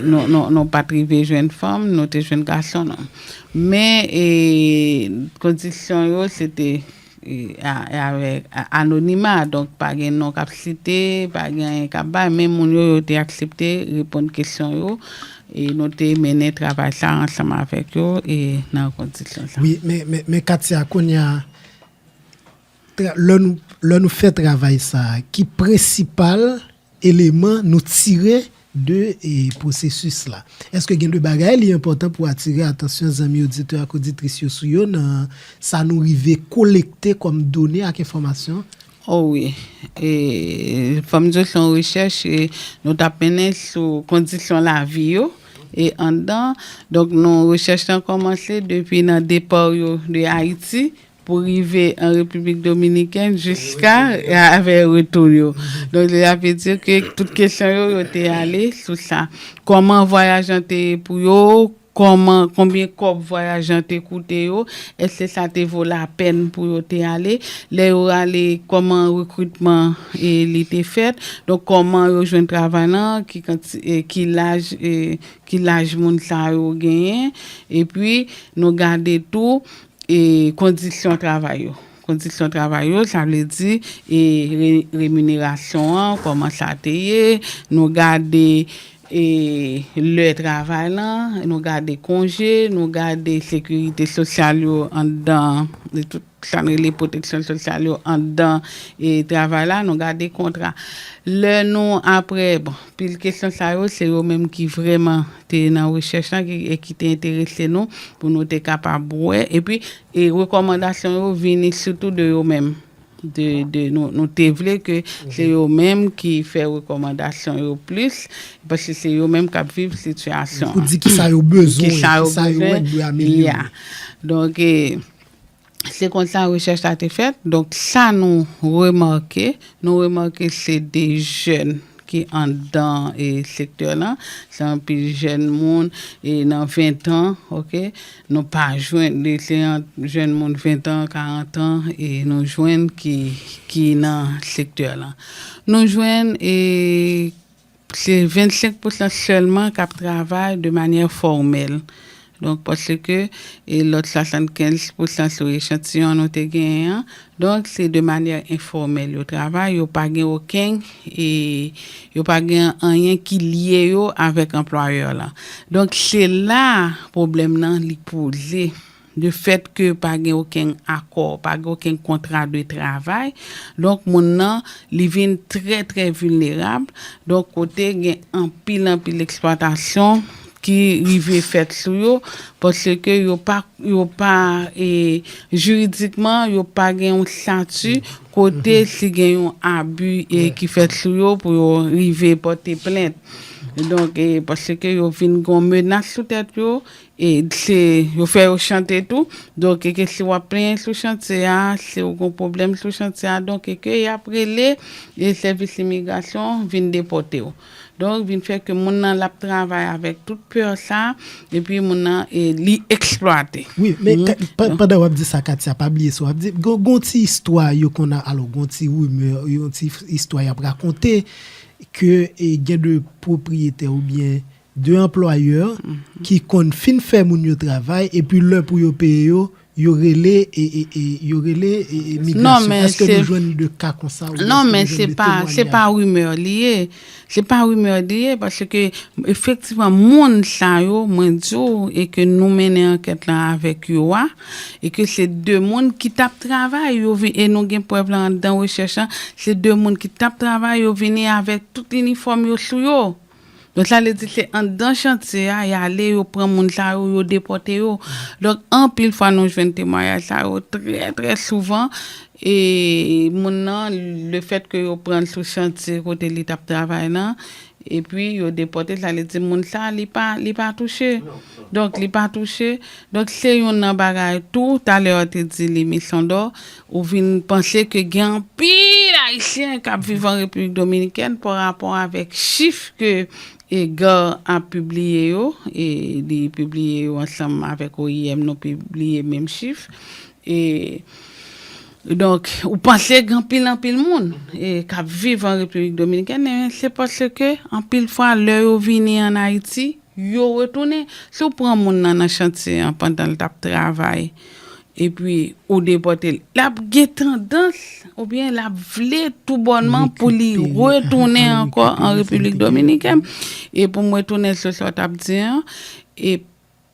nou, nou, nou pa t rive jwenn fanm, nou te jwenn gason nou. Men, e, kondisyon yo, se te, e, a, e avèk a- anonima, donk pa gen non k ap site, pa gen anyen k ap bay, men moun yo, yo te aksepte reponn kesyon yo, e nou te mennen travay sa ansanm avèk yo, e nan kondisyon sa. Wi, men, men, men Katia, kounye a, tra- lè nou, lè nou fè travay sa a, ki prensipal eleman nou tire de e, pwosesis la? Èske gen de bagay li enpòtan pou atire atansyon zanmi oditè ak oditris yo sou yo nan sa nou rive kolekte kòm done ak enfòmasyon? O wi. E, fò m di w se yon rechèch, e, nou t ap mennen sou kondisyon lavi yo e anndan. Donk, nou rechèch lan kòmanse depi nan depa yo de Ayiti pou rive an Repiblik Dominikèn jiska avè retou yo. Donk, sa vle di ke tout kesyon yo, yo te ale sou sa. Kòman vwayaj lan te ye pou yo, kòman, konbyen kòb vwayaj lan te koute yo, èske sa te vo lapèn pou yo te ale, lè yo ale, kòman rekritman e, li te fèt, donk kòman yo jwenn travay lan, ki kanti, e, ki laj, e, ki laj moun sa yo genyen, epi nou gade tou e, kondisyon travay yo. Kondisyon travay yo, sa vle di e, re- reminerasyon an, kòman sa te ye, nou gade e, lè travay lan, nou gade konje, nou gade sekirite sosyal yo anndan, e tout sa n rele pwoteksyon sosyal yo anndan e, travay la, nou gade kontra. Lè nou, apre, bon, pil kesyon sa yo, se yo menm ki vrèman te nan rechèch lan ki, e ki te enterese nou pou nou te kapab wè. Epi, e rekòmandasyon yo vini sitou de yo menm. De, de, nou, nou te vle ke se yo menm ki fè rekòmandasyon yo plis, paske se yo menm k ap viv sitiyasyon Pou di kisa yo bezwen, kisa yo wè dwe amelyore. Donk, e, se konsa rechèch la te fèt. Donk, sa nou remake, nou remake se de jèn ki anndan e, sektè lan. Se anpil jèn moun e, nan ventan, oke? Nou pa jwenn, de- se ant jèn moun ventan, karantan, e nou jwenn ki, ki nan sektè lan. Nou jwenn e, se vennsenk pousan sèlman k ap travay de manyè fòmèl. Donk, paske e lòt swasannkenz pousan sou echantiyon nou te genyen an, donk, se de manyè enfòmèl yo travay, yo pa gen okenn, e yo pa gen anyen ki lye yo avèk anplwayè lan. Donk, se la pwoblèm nan li poze. De fèt ke pa gen okenn akò, pa gen okenn kontra de travay, donk, moun nan, li vin trè, trè vilnerab. Donk, kote gen anpil, anpil eksplwatasyon ki rive fèt sou yo, paske yo pa, yo pa, e, jiridikman, yo pa gen yon estati kote si gen yon abi e, ki fèt sou yo pou yo rive pòte plent. Donk, e, paske yo vin gen yon menas sou tèt yo, e se, yo fè yo chante tou. Donk, e ke si w ap plenyen sou chantye a, si w gen pwoblèm sou chantye a, donk, e ke y ap rele e sèvis imigrasyon vin depòte w. Donk, vin fè ke moun nan l ap travay avèk tout pè sa, epi moun nan e, li eksplwate. Wi, men ka- pa- pandan w ap di sa, Katia, pa bliye sa w ap di. Gon gon ti istwa yo konn a- alò, gon ti rimè, yon ti f- istwa y ap rakonte ke e, gen de pwopriyetè oubyen de anplwayè ki konn fin fè moun yo travay, epi lè pou yo peye yo, Yo rele e, e, e yo rele e, e migrasyon. Èske nou jwenn de ka konsa ou non, men se pa se pa rimè li ye. Se pa rimè li ye paske efektivman moun sa yo mwen di w e ke nou mennen ankèt lan avèk yo a e ke se de moun ki t ap travay yo vin e nou gen prèv la anndan rechèch lan se de moun ki t ap travay yo vini avèk tout inifòm yo sou yo. Donk sa vle di se anndan chantye a y ale yo pran moun sa yo yo depòte yo. Donk anpil fwa nou jwenn temwayaj sa yo trè trè souvan e moun nan lefèt ke yo pran l sou chantye kote li t ap travay nan epi yo depòte sa vle di moun sa li pa li pa touche. Donk li pa touche. Donk se youn nan bagay tou talè w te di li Michondor ou vin panse ke gen anpil ayisyen k ap viv an Repiblik Dominikèn pa rapò avèk chif ke e GARR ap pibliye yo e li pibliye yo ansanm avèk oim nou pibliye menm chif e donk ou panse gen anpil anpil moun e k ap viv an Repiblik Dominikèn men se paske anpil fwa lè yo vini an Ayiti yo retounen si w pran moun nan nan chantye an pandan l t ap travay epi ou depòte l l ap gen tandans oubyen l ap vle toubònman pou li retounen ankò an Repiblik Dominikèn e pou m retounen sou sa w t ap di an e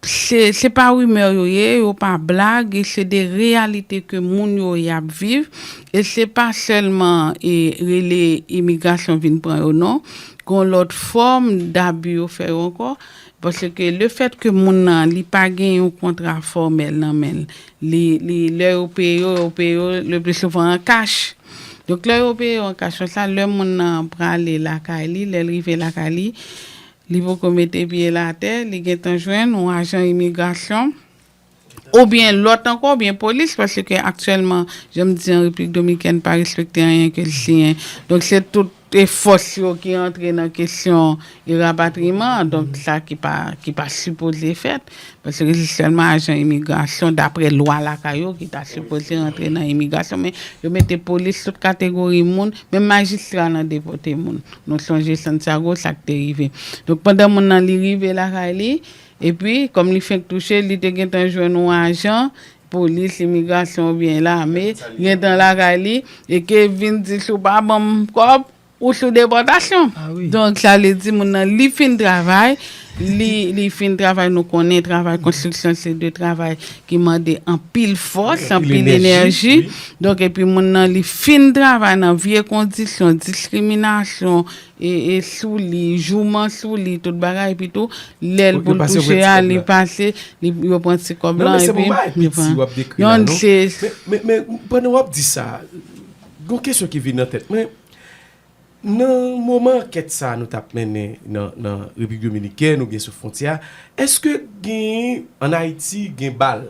se se pa rimè yo ye yo pa blag e se de reyalite ke moun yo y ap viv e se pa sèlman e rele imigrasyon vin pran yo non gon lòt fòm dabi yo fè yo ankò paske lefèt ke moun nan li pa gen yon kontra fòmèl nan men l li li lè yo peye yo yo peye yo le pli souvan an kach donk lè yo peye yo an kach konsa lè moun nan prale lakay li lè l rive lakay li li poko mete pye l atè li gentan jwenn yon ajan imigrasyon oubyen lòt ankò oubyen polis paske aktyèlman jan m di an repiblik dominikèn pa respekte anyen ke l siyen donk se tout e fòs yo ki antre nan kesyon e rapatriman an donk sa ki pa ki pa sipoze fèt paske se sèlman ajan imigrasyon daprè lwa lakay yo ki ta sipoze rantre nan imigrasyon men yo mete polis tout kategori moun menm majistra nan depòte moun nou sonje Santiago sa k te rive donk pandan moun nan li rive lakay li epi kòm li fenk touche li te gentan jwenn yon ajan polis imigrasyon oubyen lame gentan lakay li e ke vin di si w pa ban m kòb ou sou depòtasyon. Donk sa vle di moun nan li fin travay, li li fin travay nou konnen travay konstriksyon se de travay ki mande anpil fòs, anpil enèji. Donk epi moun nan li fin travay nan vye kondisyon, diskriminasyon, e, e sou li, jouman sou li, tout bagay, epi tou, lè l pou l touche a, li pase, li, yo pran ti kòb lan, epi li pran. Yon se. Men, men, men, pandan w ap di sa, gon kesyon ki vin nan tèt mwen. Nan moman ankèt sa a nou t ap mennen nan, nan Repiblik Dominikèn oubyen sou fwontyè a, èske gen, ann Ayiti, gen bal,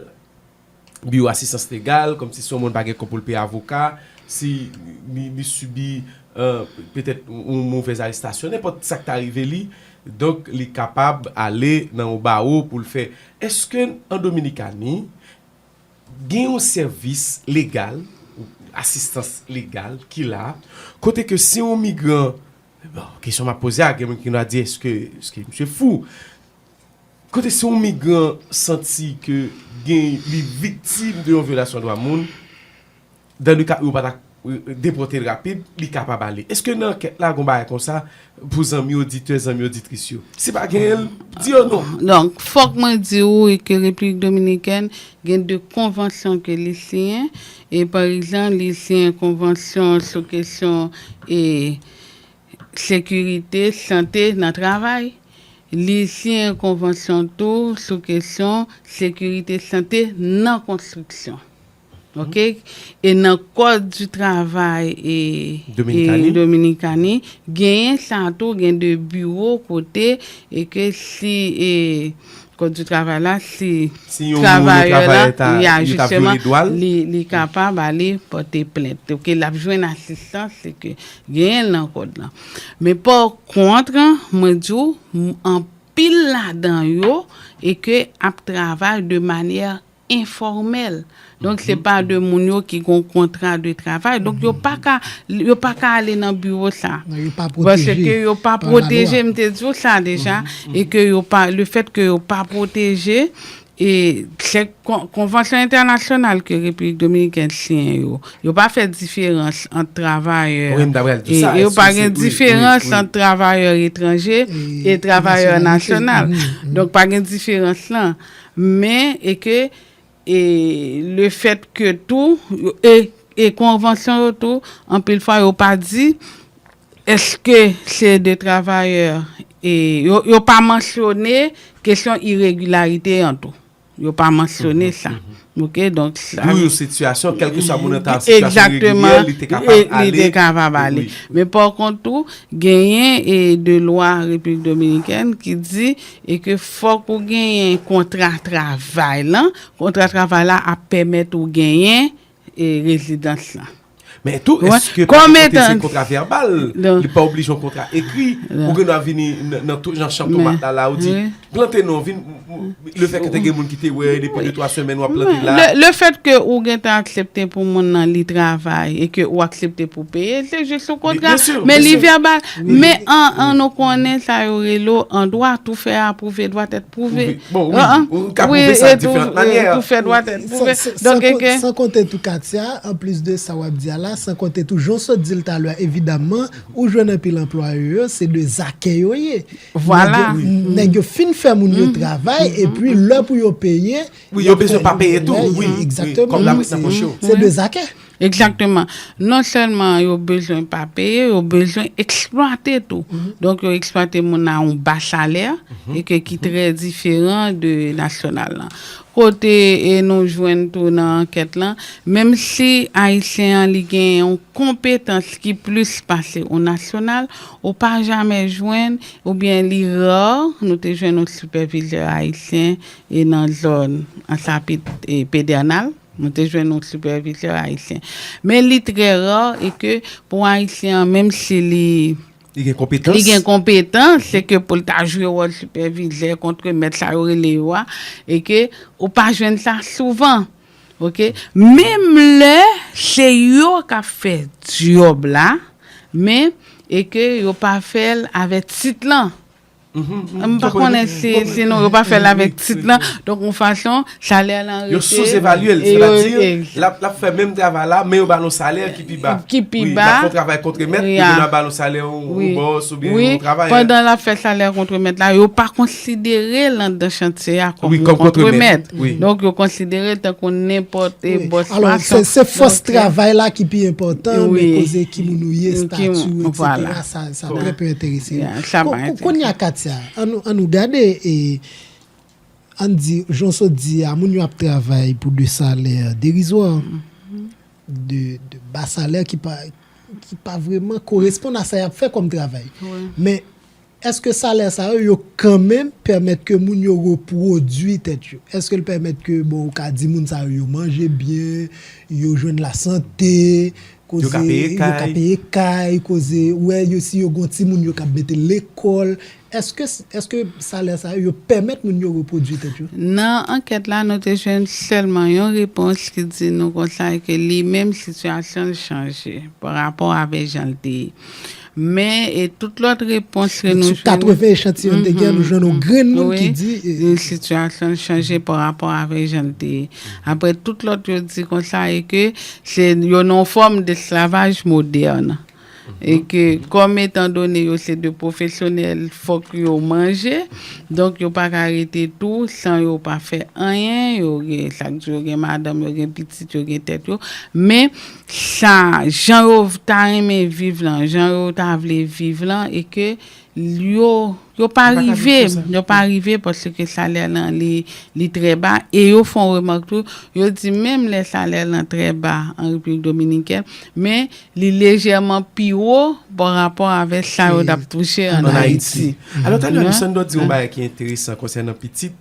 biwo asistans legal, kòmsi si yon moun pa gen kòb pou l peye avoka, si li, li sibi, euh, petèt yon, yon movèz arestasyon, nenpòt sa k ta rive li, donk li kapab ale nan yon bawo pou l fè. Èske an Dominikani, gen yon sèvis legal, asistans legal ki la, kote ke si yon migran, bon, kesyon m ap poze a, gen moun ki va di, èske, èske misye fou? Kote si yon migran santi ke gen, li viktim de yon vyolasyon dwa moun, dan le ka yo pa ta depòte l rapid, li kapab ale. Èske nan ankèt la, gon bagay konsa pou zanmi oditè, zanmi oditris yo? Si pa genyen l, di yo non. Donk, fòk mwen di w ke Repiblik Dominikèn gen de konvansyon ke li siyen, e pa egzanp, li siyen konvansyon sou kesyon e sekirite, sante nan travay, li siyen konvansyon tou sou kesyon sekirite, sante nan konstriksyon. Oke? E nan kòd di travay e, e Dominikani, genyen sa tou, gen de biwo kote e ke si e kòd di travay la, si travayè la, ya jisteman, li, li kapab ale pòte plent. Oke, l ap jwenn asistans, se ke genyen l nan kòd lan. Men pa kont, mwen di w, anpil ladan yo e ke ap travay de manyè enfòmèl. Donk se pa de moun yo ki gon kontra de travay. Donk yo pa ka yo pa ka ale nan biwo sa. Paske yo pa pwoteje, m te di w sa deja, e ke yo pa, le fèt ke yo pa pwoteje, E kèk kon- konvansyon entènasyonal ke Repiblik Dominikèn siyen yo, yo pa fè diferans ant travayè, e yo pa gen diferans ant travayè etranje e travayè nasyonal. Donk, pa gen diferans lan. Men, e ke, e le fèt ke tou, e, e konvansyon yo tou, anpil fwa, yo pa di èske se de travayè, e yo, yo pa mansyone kesyon iregilarite an tou. Yo pa mansyone sa. Oke, donk, sa. Pou yon sitiyasyon, kèlkeswa moun nan ta an sitiyasyon iregilyè, li te kapab ale. Li te kapab ale. Men pa kont tou, genyen, e, de lwa Repiblik Dominikèn ki di, e ke fòk ou genyen kontra travay lan. Kontra travay la ap pèmèt ou genyen, e, rezidans lan. Men tou, èske pa gen kote se kontra vèbal? Li pa oblije yon kontra ekri. Ou gen dwa vini nan, nan tou jan chan tomat la, la, ou di, plante non, vin, le fè ke te gen moun ki te wè depi de twa semèn w ap plante la. Le, le fèt ke ou gentan aksepte pou moun nan li travay e ke ou aksepte pou peye, se jis yon kontra. Men li vèbal. Men an, an nou konnen sa yo rele an dwa, tou fè apwouve dwa tèt pwouve. Bon, wi, ou ka pwouve sa diferant manyè. Tou fè dwa tèt pwouve. Donk, san konte tou, Katia, anplis de sa w ap di a la, san konte tou, jan w sot di l talè, evidamman, ou jwenn anpil anplwaye yo, se de zakè yo ye. Vwala. Nèg yo, nèg yo fin fè moun yo travay, epi lè pou yo peye, wi, yo bezwen pa peye tou, wi, egzakteman, kòb la ret nan pòch yo. Se de zakè. Egzakteman. Non sèlman yo bezwen pa peye, yo bezwen eksplwate tou. Donk, yo eksplwate moun a yon ba salè, e ke ki trè diferan de nasyonal lan. Kote, e nou jwenn tou nan ankèt lan, menm si Ayisyen an li gen yon konpetans ki plis pase yon nasyonal, ou pa jamè jwenn, oubyen li ra, nou te jwenn yon sipèvizè ayisyen, e nan zòn Ansapit, e Pedènal. Nou te jwenn yon sipèvizè ayisyen. Men li trè ra e ke pou Ayisyen an, menm si li, li gen konpetans, li gen konpetans, se ke pou l ta jwe wòl sipèvizè, kontremèt, sa yo rele yo a, e ke ou pa jwenn sa souvan. Oke? Menm lè se yo k ap fè djòb la, men e ke yo pa fè l avèk tit lan. M pa konnen si, si non, yo pa fè l avèk tit lan. Donk, yon fason, salè lan rete. Yo souzevalye l, sètadi, l ap, l ap fè menm travay la, men yo ba l yon salè ki pi ba. Ki pi ba. L ap fè yon travay kontremèt, epi yo ba l yon salè, yon, yon bòs oubyen yon travayè. Pandan l ap fè salè kontremèt la, yo pa konsidere l anndan chantye a kòm yon kontremèt. Donk, yo konsidere l tankou nenpòt, e, bòs mason. Alò, se, se fòs travay la ki pi enpòtan, men koze ki moun ou ye, estati w, etsetera, sa, sa trè pe enterese nou. Kounye a, Katia, an nou, an nou gade, e, ann di, jan w sot di a, moun yo ap travay pou de salè derizwa, de, de ba salè ki pa, ki pa vrèman koresponn a sa y ap fè kòm travay. Men, èske salè sa yo, yo kanmenm pèmèt ke moun yo repwodui tèt yo? Èske l pèmèt ke, bon, ou ka di moun sa yo, yo manje byen, yo jwenn lasante, koze, yo ka peye kay, koze, wè, yo, si yo gon timoun, yo ka mete l lekòl. Èske, èske salè sa yo, yo pèmèt moun yo repwodui tèt yo? Nan ankèt la, nou te jwenn sèlman yon repons ki di nou konsa ke li menm sitiyasyon l chanje pa rapò avèk jan l te ye. Men, e tout lòt repons ke nou jwenn, sou katreven echantiyon n te gen, nou jwenn yon grenn moun ki di, e, sitiyasyon l chanje pa rapò avèk jan l te ye. Apre, tout lòt yo di konsa e ke se yo nan yon fòm desklavaj modèn. E ke, kòm etan done yo se de pwofesyonèl, fòk yo manje, donk yo pa ka rete tou san yo pa fè anyen, yo gen, sa k di yo gen madanm, yo gen pitit, yo gen tèt yo. Men, sa, jan yo ta renmen viv lan, jan yo ta vle viv lan, e ke yo, yo pa rive, yo pa rive paske salè lan li, li trè ba, e yo fè yon remak tou, yo di menm lè salè lan trè ba an Repiblik Dominikèn, men li lejèman pi wo pa rapò avèk sa yo t ap touche an Ayiti. Alò, talè Lisandro di yon bagay ki enteresan konsènan pitit.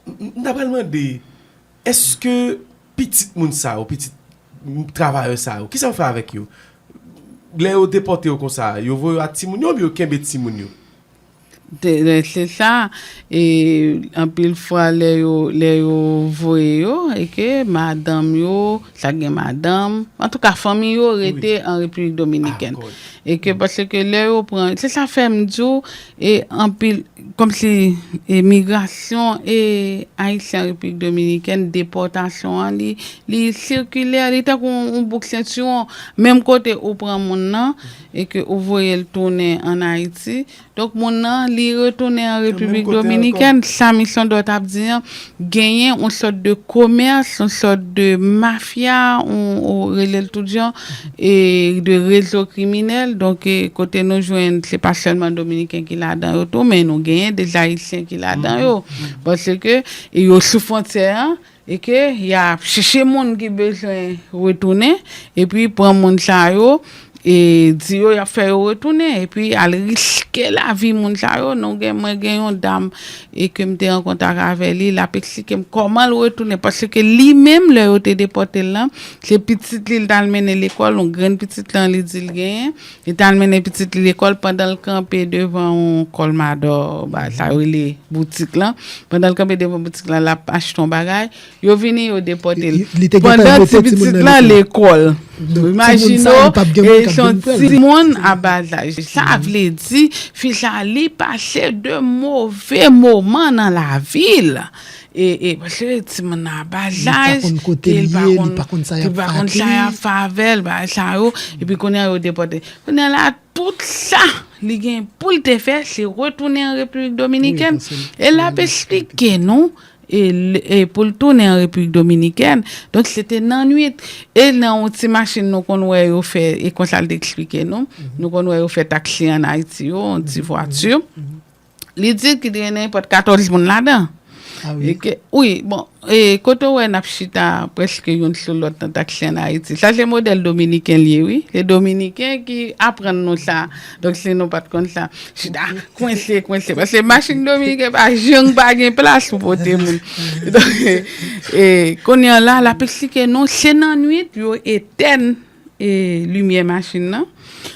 M, m, m ta pral mande, èske pitit moun sa yo, pitit travayè sa yo, kisa yo fè avèk yo? Lè yo depòte yo konsa, yo voye yo ak timoun yo oubyen yo kenbe timoun yo? Se sa, e anpil fwa lè yo lè yo voye yo, e ke madanm yo, sa gen madanm, antouka fanmi yo rete an Repiblik Dominikèn. E ke paske lè yo pran, se sa fè m di w, e anpil, kòmsi e migrasyon e ayisyen an Repiblik Dominikèn, depòtasyon an, li li sikilè, li tankou yon bouk sentiwon, menm kote ou pran moun nan, e ke ou voye l tounen ann Ayiti, donk, moun nan, li retounen an Repiblik Dominikèn, sa Misyon Dòt ap di an, genyen yon sòt de komès, yon sòt de mafya, ou rele l tout jan, e de rezo kriminèl. Donk, e kote nou jwenn, se pa sèlman Dominiken ki ladan yo tou, men nou genyen de Ayisyen ki ladan yo. Paske e yo sou fwontyè an, e ke y ap chèche moun ki bezwen retounen, epi pran moun sa yo, e di yo y ap fè yo retounen, epi al riske lavi moun sa yo. Nou gen, mwen gen yon dam, e ke m te an kontak avè li, l ap eksplike m kòman l retounen, paske li menm, lè yo te depòte l lan, se pitit li l t al mennen lekòl, yon grenn pitit lan li di l genyen, li t al mennen pitit li lekòl, pandan l kanpe devan yon kòlmadò, ba, sa yo rele boutik lan, pandan l kanpe devan boutik lan, l ap achte yon bagay, yo vini, yo depòte l. Pandan ti pitit lan lekòl. Imajine w, e se yon timoun a ba laj. Sa vle di, fi sa, li pase de move moman nan lavi l. E, e, paske timoun nan a ba laj, e li pa konn, li pa konn sa y ap fè avè l, bagay sa yo. Epi kounye a, yo depòte. Kounye a la, tout sa li gen pou l te fè, se retounen an Repiblik Dominikèn. E l ap eksplike nou, e, e pou l tounen an Repiblik Dominikèn. Donk, se te nan nwit. E nan yon ti machin nou konn wè yo fè, e konsa l te eksplike nou, nou konn wè yo fè taksi ann Ayiti yo, yon ti vwati. Li di ki te gen nenpòt katòz moun ladan. E ke, wi, bon, e kote w wè n ap chita prèske youn sou lòt nan taksi ann Ayiti. Sa se modèl dominiken l ye, wi. Se dominiken ki aprann nou sa. Donk, si nou pa t konn sa, chita kwense, kwense. Paske machin dominiken pa janm pa gen plas pou pote moun. Donk, e, kounye a la, l ap eksplike nou, se nan nwit yo etèn e limyè machin nan.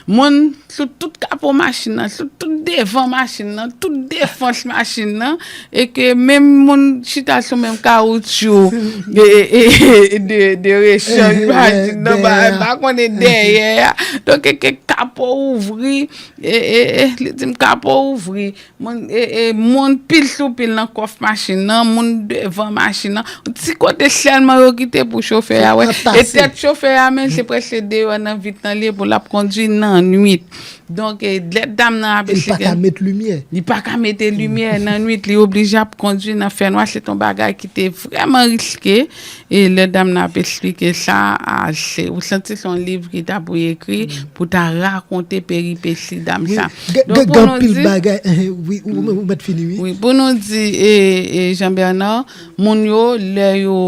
Moun sou tout kapo machin nan, sou tout devan machin nan, tout defans machin nan, e ke menm moun chita sou menm kawoutchou e, e, e, e de, de rechanj machin nan, pa, pa konnen dèyè a. Donk, e ke kapo ouvri, e, e, e, li di m kapo ouvri. Moun, e, e, moun pil sou pil nan kòf machin nan, moun devan machin nan. Ti kote sèlman yo kite pou chofè a wè. E tèt chofè a menm, se prèske deyò nan vit lan li ye pou l ap kondui nan nwit. Donk, e, lè dam nan ap eksplike. Li pa ka met limyè. Li pa ka mete limyè nan nwit. Li oblije ap kondui nan fènwa. Se t on bagay ki te vrèman riske. E lè dam nan ap eksplike sa, a, se, ou santi se yon liv ki ta pou ekri pou ta rakonte peripesi dam sa. Donk, pou nou di, wi, ou, ou mèt fini, wi. Wi, pou nou di, e, e, Jean Bernard, moun yo, lè yo,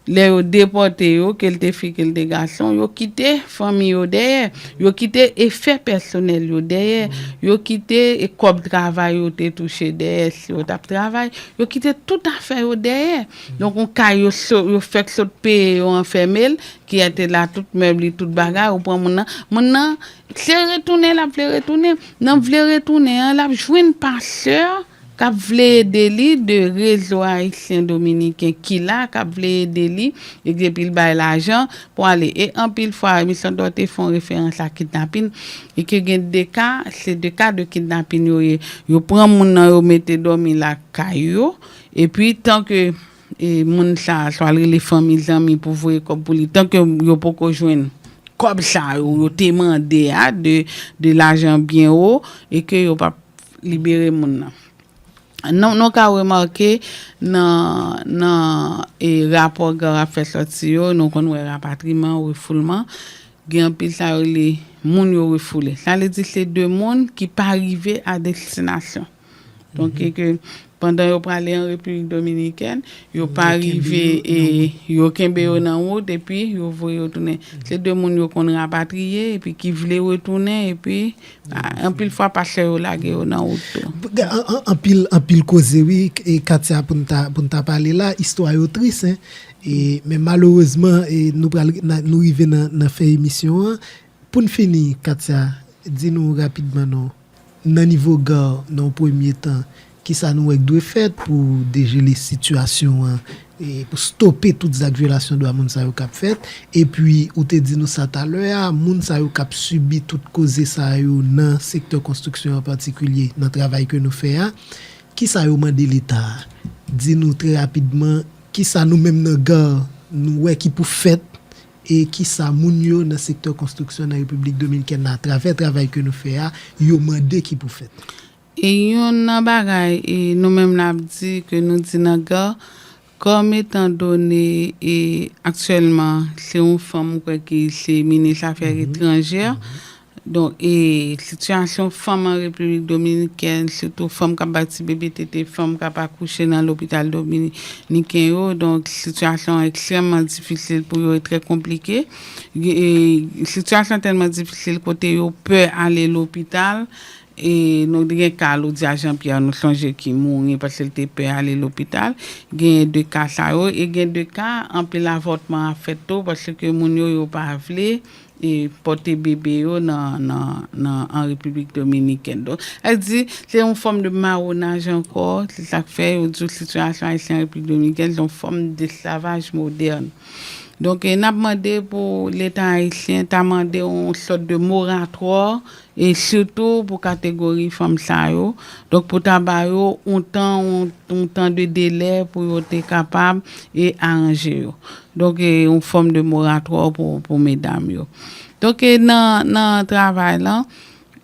lè yo depòte yo, ke l te fi, ke l te gason, yo kite fanmi yo dèyè, yo kite efè pèsonèl yo dèyè, yo kite, e, kòb travay yo te touche dèyè, si yo t ap travay, yo kite tout afè yo dèyè. Donk, yon kay yo so-, yo fèk sot peye, yo anfèmen l, ki te la, tout mèb li, tout bagay, ou pran moun nan. Moun nan, se retounen l ap vle retounen. Nan vle retounen an, l ap jwenn pastè k ap vle ede li, de Rezo Ayisyen Dominiken ki la, k ap vle ede li, e depi l bay lajan pou ale. E anpil fwa, Misyon Dòt te fè yon referans a kidnapin, e ke gen de ka, se de ka de kidnapin yo ye. Yo pran moun nan, yo mete dòmi lakay yo, epi tan ke e moun sa a, swa l rele fanmi, zanmi pou voye kòb pou li, tanke yo poko jwenn kòb sa yo, yo te mande a, de, de lajan byen wo, e ke yo p ap libere moun nan. Nou, nou ka remake nan, nan, e, rapò GARR ap fè sòti yo, nou konn wè rapatriman, refoulman, gen anpil sa yo rele moun yo refoule. Sa vle di se de moun ki pa rive a destinasyon. Donk, e ke pandan yo prale an Repiblik Dominikèn, yo pa rive, e yo kenbe yo nan wout, epi yo voye yo tounen. Se de moun yo konn rapatriye, epi ki vle retounen, epi, a, anpil fwa, pastè yo lage yo nan wout tou. An-, an-, anpil, anpil koze, wi, e Katia, pou n ta, pou n ta pale la, istwa yo tris, en. E, men malerezman, e, nou pral, na-, nou rive nan, nan fen emisyon an. Pou n fini, Katia, di nou rapidman non. nan nivo GARR, nan yon premye tan, kisa nou wè k dwe fèt pou dejele sitiyasyon an, e pou stope tout zak vyolasyon dwa moun sa yo k ap fèt? Epi, ou te di nou sa talè a, moun sa yo k ap sibi tout koze sa yo nan sektè konstriksyon an patikilye, nan travay ke nou fè a, kisa yo mande Leta a? Di nou trè rapidman, kisa nou menm nan GARR, nou wè ki pou fèt, e kisa moun yo nan sektè konstriksyon nan Repiblik Dominikèn nan, atravè travay ke nou fè a, yo mande ki pou fèt? E youn nan bagay, e nou menm n ap di, ke nou di nan GARR, kòm etan done, e aktyèlman, se yon fanm, m kwè, ki se minis afè etranjè. Donk, e sitiyasyon fanm an Repiblik Dominikèn, sitou fanm k ap bay ti bebe tete, fanm k ap akouche nan lopital dominiken yo, donk, sitiyasyon an ekstrèmman difisil pou yo, e trè konplike. E sitiyasyon tèlman difisil kote yo pè ale lopital, e nou gen ka Loudia Jean Pierre, nou sonje, ki mouri paske l te pè ale lopital. Gen de ka sa yo, e gen de ka anpil avòtman ap fèt tou, paske moun yo, yo pa vle, e pòte bebe yo nan, nan, nan, an Repiblik Dominikèn. Donk, sa di, se yon fòm de mawonaj ankò, se sa k fè yo di w sitiyasyon ayisyen an Repiblik Dominikèn, se yon fòm desklavaj modèn. Donk, e n ap mande pou Leta ayisyen ta mande yon sòt de moratwa, e sitou pou kategori fanm sa yo. Donk, pou ta ba yo yon tan, yon, yon tan de delè pou yo te kapab e aranje yo. Donk, e yon fòm de moratwa pou, pou medam yo. Donk, e nan, nan travay lan,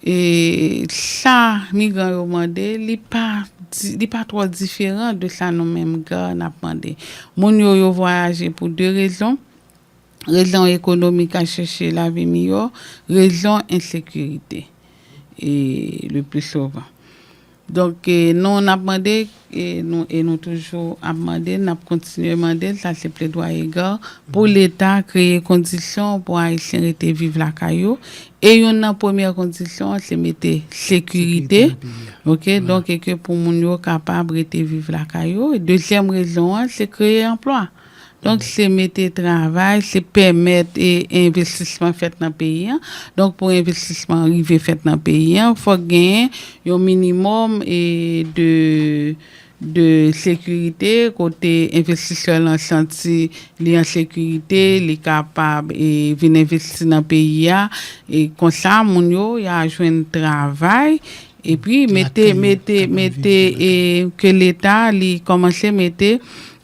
e sa migran yo mande, li pa di, li pa twò diferan de sa nou menm GARR n ap mande. Moun yo, yo vwayaje pou de rezon. Rezon ekonomik, al chèche lavi miyò, rezon ensekirite, e le pli souvan. Donk, e, nou, n ap mande, e nou, e nou toujou ap mande, n ap kontinye mande, sa se pledwaye GARR, pou Leta kreye kondisyon pou Ayisyen rete viv lakay yo. E youn nan premyè kondisyon an, se mete sekirite. Sekirite nan peyi a. Oke, donk, e ke pou moun yo kapab rete viv lakay yo. E dezyèm rezon an, se kreye anplwa. Donk, se mete travay, se pèmèt, e, envestisman fèt nan peyi an. Donk, pou envestisman rive fèt nan peyi an, fòk genyen yon minimòm, e, de, de sekirite, kote envestisè lan santi li an sekirite, li kapab, e, vin envesti nan peyi a. E konsa, moun yo, y a jwenn travay. Epi mete, mete, mete, e, ke Leta li kòmanse mete,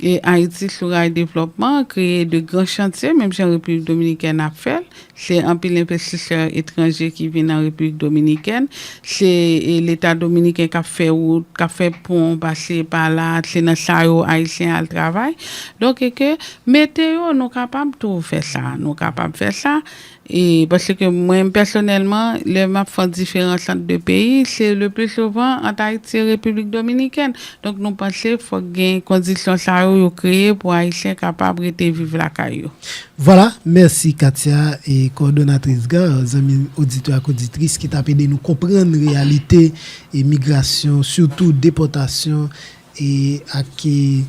e, Ayiti sou ray devlòpman, kreye de gran chantye, menm jan Repiblik Dominikèn ap fè l. Se anpil envestisè etranje ki vin an Repiblik Dominikèn. Se, e, Leta dominiken k ap fè wout, k ap fè pon pase pa la. Se nan sa yo Ayisyen al travay. Donk, e ke mete yo, nou kapab tou fè sa. Nou kapab fè sa. E paske mwen, pèsonèlman, lè m ap fè diferans ant de peyi, se le pli souvan ant Ayiti e Repiblik Dominikèn. Donk, nou panse fòk gen kondisyon sa yo, yo kreye pou Ayisyen kapab rete viv lakay yo. Vwala, mèsi Katia, e kowòdonatris GARR, zanmi oditè ak oditris ki t ap ede nou konprann reyalite e migrasyon, sitou depòtasyon e ak, e,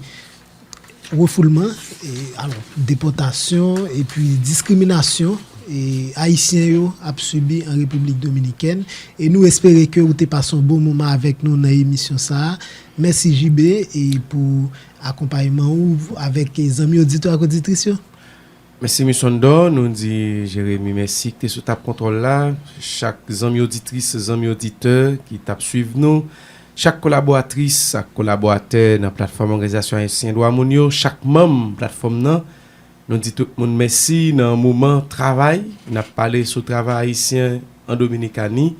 refoulman, e, alò, depòtasyon epi diskriminasyon, e, Ayisyen yo ap sibi an Repiblik Dominikèn. E nou espere ke ou te pase yon bon moman avèk nou nan emisyon sa a. Mèsi J B, e, pou akonpayman ou avèk, e, zanmi oditè ak oditris yo. Mèsi Misondò, nou di Jeremi mèsi ki te sou tab kontwòl la, chak zanmi oditris, zanmi oditè ki t ap swiv nou, chak kolaboratris ak kolaboratè nan platfòm Òganizasyon Ayisyen Dwa Moun yo, chak manm platfòm nan, nou di tout moun mèsi nan moman travay. N ap pale sou travay ayisyen an Dominikani.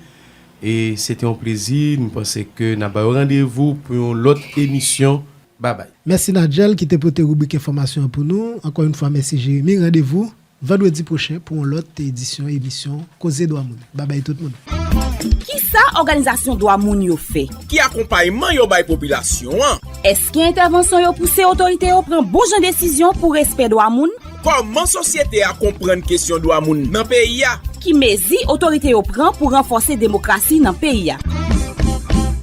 E se te yon plezi. Nou panse ke n ap ba yo randevou pou yon lòt emisyon. Babay. Mèsi Nadjel ki te pote ribrik enfòmasyon an pou nou. Ankò yon fwa, mèsi Jeremi. Randevou vandredi pwochen pou yon lòt edisyon emisyon Koze Dwa Moun. Babay tout moun. Kisa òganizasyon dwa moun yo fè? Ki akonpayman yo bay popilasyon an? Èske entèvansyon yo pouse otorite yo pran bon jan desizyon pou respè dwa moun? Kòman sosyete a konprann kesyon dwa moun nan peyi a? Ki mezi otorite yo pran pou ranfòse demokrasi nan peyi a?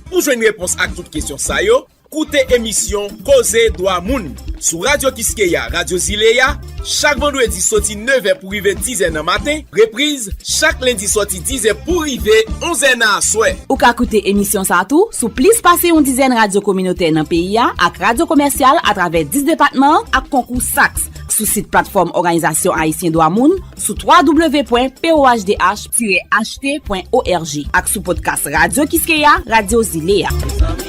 Pou jwenn repons ak tout kesyon sa yo, koute emisyon Koze Dwa Moun sou Radyo Kiskeya, Radyo Zile a, chak vandredi soti nevè pou rive dizè nan maten, repriz chak lendi soti dizè pou rive onzè nan aswè. Ou ka koute emisyon sa a tou sou plis pase yon dizèn radyo kominotè nan peyi a ak radyo komèsyal atravè dis depatman an ak konkou SAKS sou sit platfòm Òganizasyon Ayisyen Dwa Moun sou w w w pwen p o h d h tiret h t pwen o r g ak sou podcast Radyo Kiskeya, Radyo Zile a.